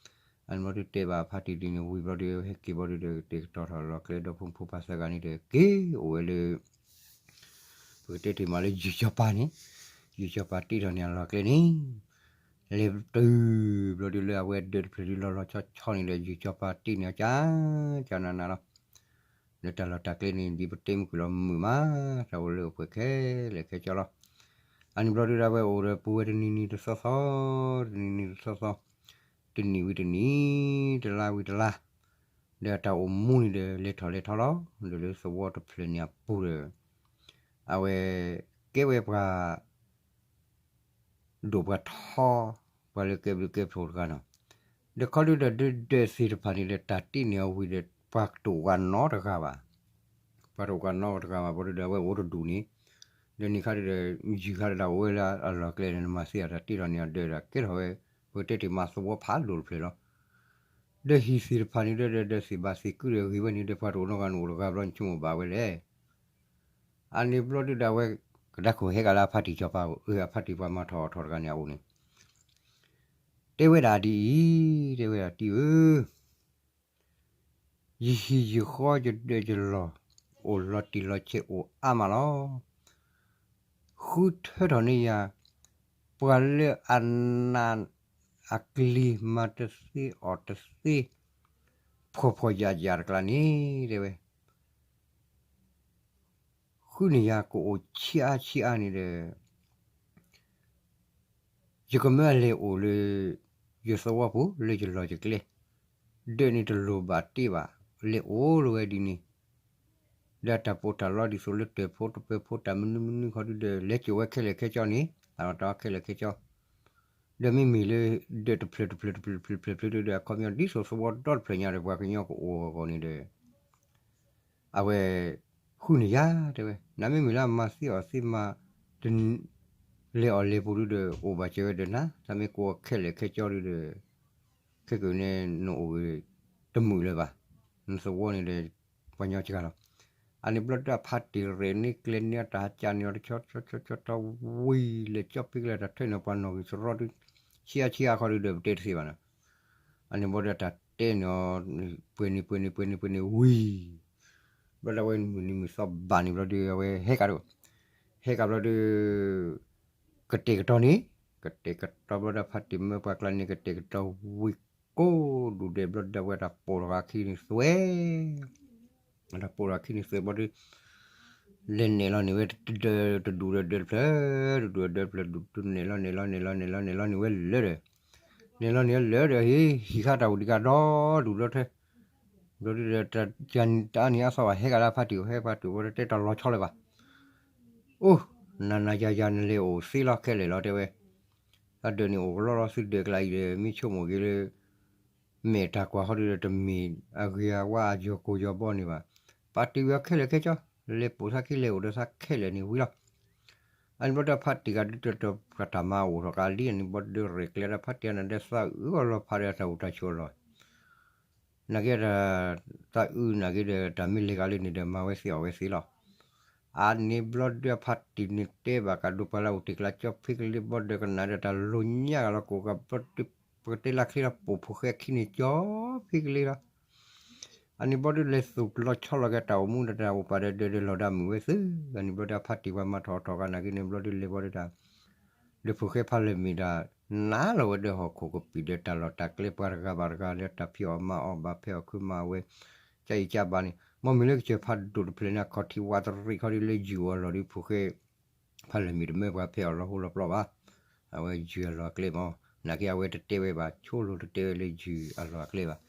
အန့ၣ်ဘျီဒုတဲဘၣ်အဖါတံၢ်ဒ်န့ၣ်ဝံၤဘျီဒုဒီး ကတဲာ်ကတီၤထီၣ်လီၢ်ကျဲဒီဖိမုၣ်ဖိခွါသၢဂၤန့ၣ်ဒီး က့ၤအိၣ်ဝဲလၢ ပကတဲတ့ၢ်မးလၢယုၢ်စီၤပၤန့ၣ်, ယုၢ်စီၤပၤတ့ထီၣ်န့ၢ်အလီၢ်ကျဲန့ၣ်, လဲၤတုၤဘျီဒုလၢအဝဲဒၢးတဖျၢၣ်ဒုလီၤလီၤဆီဆီန့ၣ်ဒီး ယုၢ်စီၤပၤတ့န့ၢ်အီၤကၢ်ကၢ်နးနးလီၤ. လၢတၢ်လီၢ်တၢ်ကျဲန့ၣ် ဒ်ပတဲမုၢ်ကွံာ်လီၤမုာ်မး, တၢ်အိၣ်လၢအိၣ်ပှဲၤခဲလၢာ်ခဲဆ့လီၤ. အန့ၣ်ဘျီဒုဒၣ်ဝဲအိၣ်ဒီးပူၤဝဲတနံၤနံၤတသီသီ, တနံၤနံၤတသီသီ, တနံၣ်ဝံၤတနံၣ်, တလါဝံၤတလါ, ဒီးအတၢ်အိၣ်မူန့ၣ်ဒီး လဲၤထီၣ်လဲၤထီလီၤ. ဒီးလၢသဝီတဖျၢၣ်န့ၣ်အပူၤဒီး အဝဲကဲဝဲပှၤ ဒိၣ်ပှၤထီ, ပှၤလၢကဲဘျုးကဲဖှိၣ်တဂၤနီၤ. ဒီးခီဒုဒီးဒၢးသ့ၣ်တဖၣ်န့ၣ်ဒီး တၢ်တ့န့ၢ်အီၤဝံၤဒီး ပှၤတအိၣ်ဂၤနီတဂၤဘၣ်. ပှၤတအိၣ်ဂၤနီတဂၤဘၣ်ဘျီဒုဒီး အဝဲအိၣ်တဒူၣ်န့ၣ်, ဒီးန့ၣ်ခါဒုဒီး ယုၢ်ခါဒုဒီးအိၣ်ဝဲလၢအလီၢ်ကျဲန့ၣ် နမၤသ့အတၢ်တ့ထီၣ်န့ၢ်အီၤဒၢးဒီး ကဲထီၣ်ဝဲ ပကတဲတ့ၢ်မးသဝီဖးဒိၣ်တဖျၢၣ်လီၤ. ဒီးဟံၣ်သ့ၣ်တဖၣ်န့ၣ်ဒီး ဒီးသ့ၣ်ဘၣ်သ့ၣ်ကုဒီးဂ့ၤဝဲန့ၣ်ဒီး ပှၤတအိၣ်နီတဂၤန့ၣ်အိၣ်တဂၤဘျီ နဆိကမိၣ်ဘၣ်ဝဲလဲၣ်. အန့ၣ်ဘျီဒုဒၣ်ဝဲ ကဒါခိၣ်ဟဲကလၢအဖါတံၢ်စီၤပၤ, အဖါတံၢ်ပှၤမၤထီၣ်အီၣ်ထီၣ်တဂၤန့ၣ်အအိၣ်န့ၣ်, တဲဝဲဒၣ်ဒ်အံၤ, တဲဝဲဒၣ်တံၢ်ဧၢ, ယဟံၣ်ယဃီယဒၢးယလီၢ် အိၣ်လီၤတံၢ်လီၤဆဲးအိၣ်အါမးလီၤ. ဃုထၢထီၣ်န့ၢ်ယၤ ပှၤလၢအနးအကျံၤမၤတသ့အီၣ်တသ့ ဖှီၣ်ဖှီၣ်ယာ်ယာ်တကျါန့ၣ် တဲဝဲ ဃုန့ၢ်ယၤကအိၣ်ဆံးအါဆံးအါန့ၣ်ဒီး ယကမၢအလဲၤအိၣ်လၢ ယသဝီပူၤလၢယလီၢ်ယကျဲ, ဒၢးန့ၣ်တလိၣ်ဘၣ်တ့ဘၣ်, လဲၤအိၣ်လၢဝဲဒ်န့ၣ်, ဒီးတၢ်ပီးတၢ်လီဒ်သိးလၢတၢၢ်ဖိတပၢၤဖိတၢ်မနုၤမနုၤခီဒုဒီး လဲၤစိာ်ဝဲခဲလၢာ်ခဲဆ့န့ၣ်, တၢ်လီၢ်တၢ်အီခဲလၢာ်ခဲဆ့, ဒီးမ့မ့ၢ်လၢ ဒၢးတဖျၢၣ်တဖျၢၣ်တဖျၢၣ်တဖျၢၣ်တဖျၢၣ်ဖျၢၣ်ဖျၢၣ်ဒီး အခီပညီဒ်သိးသဝီဒီတဖျၢၣ်ညါဒီးပှၤကညီကအိၣ်အဂီၢ်န့ၣ်ဒီး အဝဲ ဃုန့ၢ်ယၤ တဲဝဲ, နမ့မ့ၢ်လၢအမၤသ့အီၣ်သ့မၤ တ လဲၤအီၣ်လဲၤပူၤဒုဒီး အိၣ်ဘၣ်စၢၤဝဲဒီးနၤ, တၢ်မ့ၢ်ကိးအီၤခဲလၢာ်ခဲဆ့ဒုဒီး ခဲကနံၣ်န့ၣ် နအိၣ်ဂ့ၤတမုာ်လၢၤဘၣ်, နသဝီန့ၣ်ဒီး ပှၤကညီစှၤလီၤ. အန့ၣ်ဘျီဒုအဖါတံၢ်ရဲၣ်န့ၢ်ကျဲၤန့ၢ်အတၢ်ဟးကၢ်န့ၢ်အီၤတဆီဆီဆီဆီဆီ ဝံၤလဲၤကၠီဖဲကလဲၤတၢ်ထၢန့ၢ်ပှၤနီၣ်ဂံၢ်သရီဒု ဆံးအါဆံးအါခီဒုဒီး ပတဲတသ့ဘၣ်နီၤ. အန့ၣ်ဘျီဒုအတၢ်တဲန့ၢ်အီၤ ပှဲၤန့ၣ်ပှဲၤန့ၣ်ပှဲၤန့ၣ်ပှဲၤန့ၣ်ဝံၤ ဘျီဒုအဝဲမုၢ်နံၤမုၢ်သီဘၣ်န့ၣ်ဘျီဒု အဝဲဟဲကဒီး, ဟဲကဒီးဘျီဒု ကတဲာ်ကတီၤန့ၣ်, ကတဲာ်ကတီၤဘျီဒုအဖါတံၢ်မၢပှၤကျါန့ၣ် ကတဲာ်ကတီၤဝံၤကိးဒူၣ်ဒဲးဘျီဒုအဝဲတၢ်ပိာ်ထီၣ်ဂၤခံန့ၣ်သွဲ တၢ်ပိာ်ထီၣ်ခံန့ၣ်သွဲဘျီဒု လဲၤနဲၣ်လီၤန့ၢ်ဝဲတဒၢးတဒူၣ်ဒီးဒၢးတဖျၢၣ်, တဒူၣ်ဒီးဒၢးတဖျၢၣ်ဒူၣ် နဲၣ်လီၤနဲၣ်လီၤနဲၣ်လီၤနဲၣ်လီၤနဲၣ်လီၤန့ၢ်ဝဲလၢာ်ဒီး, နဲၣ်လီၤန့ၢ်ဝဲလၢာ်ဒီး ဟံး ဟံၣ်ခါတၢ်အိၣ်ဒံးကဒီးဒူၣ်ဒီးထဲ ဘျီဒုဒီး တၢ်န့ၣ်အသီၣ်ဘၣ်ဟဲကဒီးဖါတံၢ်အိၣ် ဟဲဖါတံၢ်အိၣ်ဘျီဒုတဲတၢ်လီၤဆီလၢၤဘၣ်. အိၣ် နၤနၤယၤယၤနလဲၤအိၣ်သ့လီၤခဲလၢာ်လီၤတဲဝဲ, တၢ်ဒၢးန့ၣ်အိၣ်ကလီလီၤသုဒၢးကျါအံၤဒီး မ့ၢ်ဆိကမိၣ်က့ၤလၢ မဲာ်တၢ်ကွၢ်ဃီဒုဒီးတမ့ၢ်အဂ့ၤအဝါအယီၤကိၢ်ယီၤဘီန့ၣ်ဘၣ်. ပာ်တ့ၢ်ဝဲအီၤခဲလၢာ်ခဲဆ့, လဲၤပိာ်သးခံလဲၤအိၣ်ဒီးသးခဲလၢာ်န့ၣ်ဝံၤလီၤ. အန့ၣ်ဘျီဒုဖါတံၢ်ဂၤဒုတၢ်တၢ်ပှၤတၢ်မၤအိၣ်ထီၣ်ကးလံ အန့ၣ်ဘျီဒုရဲၣ်ကျဲၤဒီးဖါတံၢ်အနၢ်ဒီးသးအုးအလီၤဖးဒီးတၢ်အိၣ်တၢ်ဆိးအလီၢ် နာ်က့ဒီး သးအုးနာ်က့ဒီး တၢ်မ့ၢ်လဲၤဂၤလၢန့ၣ်ဒီး မၤဝဲသ့အီၣ်ဝဲသ့လီၤ. အန့ၣ်ဘျီဒုအဖါတံၢ်န့ၣ်တဲဘၣ်ကးဒိပှၤလၢအအိၣ်တ့ၢ်ကျါ ကၠီဖံကလ့ဘျီဒုကနၣ်ဒီးတၢ်လိၤညါဂၤလီၤ ကိးကးဘျီဒု ပကတဲလၢချ့လီၤ ပိာ်ဖိၣ်ဃဲခံန့ၣ် ကၠီဖံကလ့လီၤ. အန့ၣ်ဘျီဒုလဲၤသူၣ်လီၤဆီလီၤက့ၤတၢ်အိၣ်မူဒီးတၢ်အိၣ်ပာ်ဒီးဒၢးဒီးလီၤဒါမုာ်ဝဲသု, အန့ၣ်ဘျီဒုအဖါတံၢ်ပှၤမၤထီၣ်ထီၣ်ဂၤနာ်က့န့ၣ်ဘျီဒုလဲၤဘျီဒုတၢ် ဒီးဖိၣ်ဃဲဖးလၢာ်မ့ၢ်ဒၣ် နးလီၤဝဲဒီးဟီၣ်ခိၣ်ကပံာ်ဒီးတၢ်လီၢ်တၢ်ကျဲပှၤတဂၤဘၣ်တဂၤ လၢတၢ်ဖံးအီၣ်မၤအီၣ်ဘၣ် ဖဲအီၣ်ခုမၤဝဲ ကၢ်အံၤကၢ်ဘၣ်န့ၣ် မ့မ့ၢ်လၢကစၢၢ်ဖးဒိၣ်တဖျၢၣ်န့ၣ် အခီၣ်ထံးဝးတရံးခီဒ်လၢယုၢ်အလီၢ်ဒီး ဖိၣ်ဃဲဖးလၢာ်မ့ၢ်တမၢပှၤဖဲအီၣ်လီၤဟိလီၤပျီဘၣ်. အဝဲယုၢ်အလီၢ်အကျဲမး နာ်က့အဝဲတတဲဝဲဘၣ် ဆိလိၤတတဲဝဲလၢယုၢ်အလီၢ်အကျဲဘၣ်.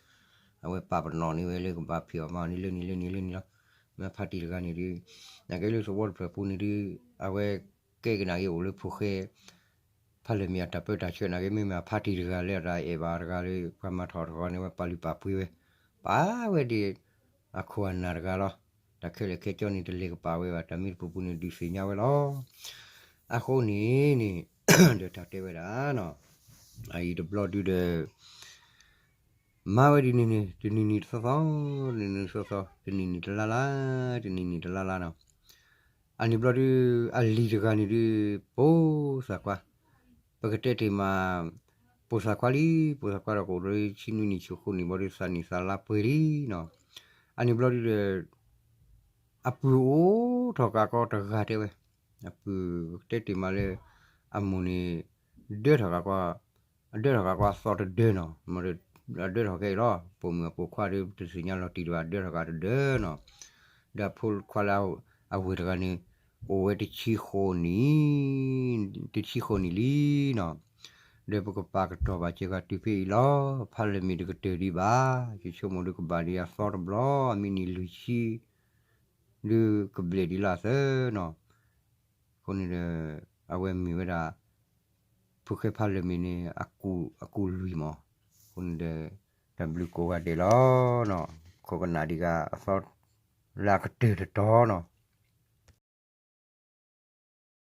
အဝဲပာ်ပနီၣ်န့ၢ်ဝဲလၢကဘၣ်ဖံးအီၣ်မၤအီၣ်န့ၣ်လၢန့ၣ်လၢန့ၣ်လၢန့ၣ်လီၤ. မ့ၢ်ဖါတံၢ်တဂၤန့ၣ်ဒုး နာ်က့လၢသဝီတဖျၢၣ်ပူၤန့ၣ်ဒုး အဝဲကဲကနၣ်က့ၤအိၣ်လၢဖိၣ်ဃဲ ဖးလၢာ်မ့ၢ်အတၢ်ပၢတၢ်ဆှၢနာ်က့ မ့မ့ၢ်အဖါတံၢ်တဂၤလၢအတၢ်အဲၣ်ဘၣ်တဂၤလၢ ပှၤမၤထီၣ်တဂၤန့ၣ် ဝဲပာ်လုၢ်ပာ်ပှ့ၤဝဲ ပာ်ဝဲဒ်အခိၣ်အနၢ်တဂၤလီၤ. တၢ်ခဲလၢာ်ခဲဆ့န့ၣ် တလဲၤကပာ်ဝဲဘၣ် တၢ်မ့ၢ်တပူၤပူၤန့ၣ် ဒုးသ့ၣ်ညါဝဲလီၤ. အဃိန့ၣ်န့ၣ် ဒီးတၢ်တဲဝဲဒၣ်နီၤ အအံၤတဘျီဒုဒီး မၤဝဲဒ်န့ၣ်န့ၣ် တနံၤနံၤတသီသီ တနံၤနံၤတသီသီ တနံၤနံၤတလါလါ တနံၤနံၤတလါလါနီၤ. အန့ၣ်ဘျီဒု အလံၤတဂၤန့ၣ်ဒု ပိာ်သးခွါ, ပကတဲတ့ၢ်မး ပိာ်သးခွါလံ, ပိာ်သးခွါဒီးကအိၣ်ဒီးဆံနွံနံၣ်ဆံဃိးနံၣ်ဘျီဒု သးနံၣ်သးလါပှဲၤလံနီၤ. အန့ၣ်ဘျီဒုဒီး အပုၢ်အိၣ်ထီၣ်ကးကီတဂၤတဲဝဲ, အပုၢ်တဲတ့ၢ်မးလၢ အမိၢ်န့ၣ် ဒၢထီၣ်ကးကီ, အဒၢထီၣ်ကးကီအသီတဒၢနီၤ, အဒၢထီၣ်ခဲအံၤလီၤ, ပိာ်မုၣ်အပိာ်ခွါဒီး တသ့ၣ်ညါလီၤတံၢ်ဒံးဘၣ် အဒၢထီၣ်ကးတဒၢနီၤ. ဒီးအဖိခွါလၢအဝဲၢ်တဂၤန့ၣ် အိၣ်ဝဲတဆံဃိးနံၣ်, တဆံဃိးနံၣ်လံနီၤ. ဒီးပကပာ်ကတီၢ်ဘၣ်စၢၤဂၤတုၤဖဲအံၤလီၤ. ဖးလၢာ်မ့ၢ်တကတၢၢ်ဒံးဘၣ်, ယဆိကမိၣ်ဒုးကဘၣ်ဒံးအသီတဘျီ, အမ့ၢ်နံၣ်လွံၢ်ဆံ ဒုးကဘျဲၣ်ဒံးလၢအသၢနီၤ. အဃိန့ၣ်ဒီး အဝဲမ့ၢ်ဝဲဒၣ် ဖိၣ်ဃဲဖးလၢာ်မ့ၢ်န့ၣ် အကူၣ်လွံၢ်မး. အဃိန့ၣ်ဒီး တၢ်ဘျုးကိးဂၤဒဲးလီၤ. ခိးကနၣ်ဒံးဂၤအသီ လၢအကတၢၢ်တတီၤနီၤ.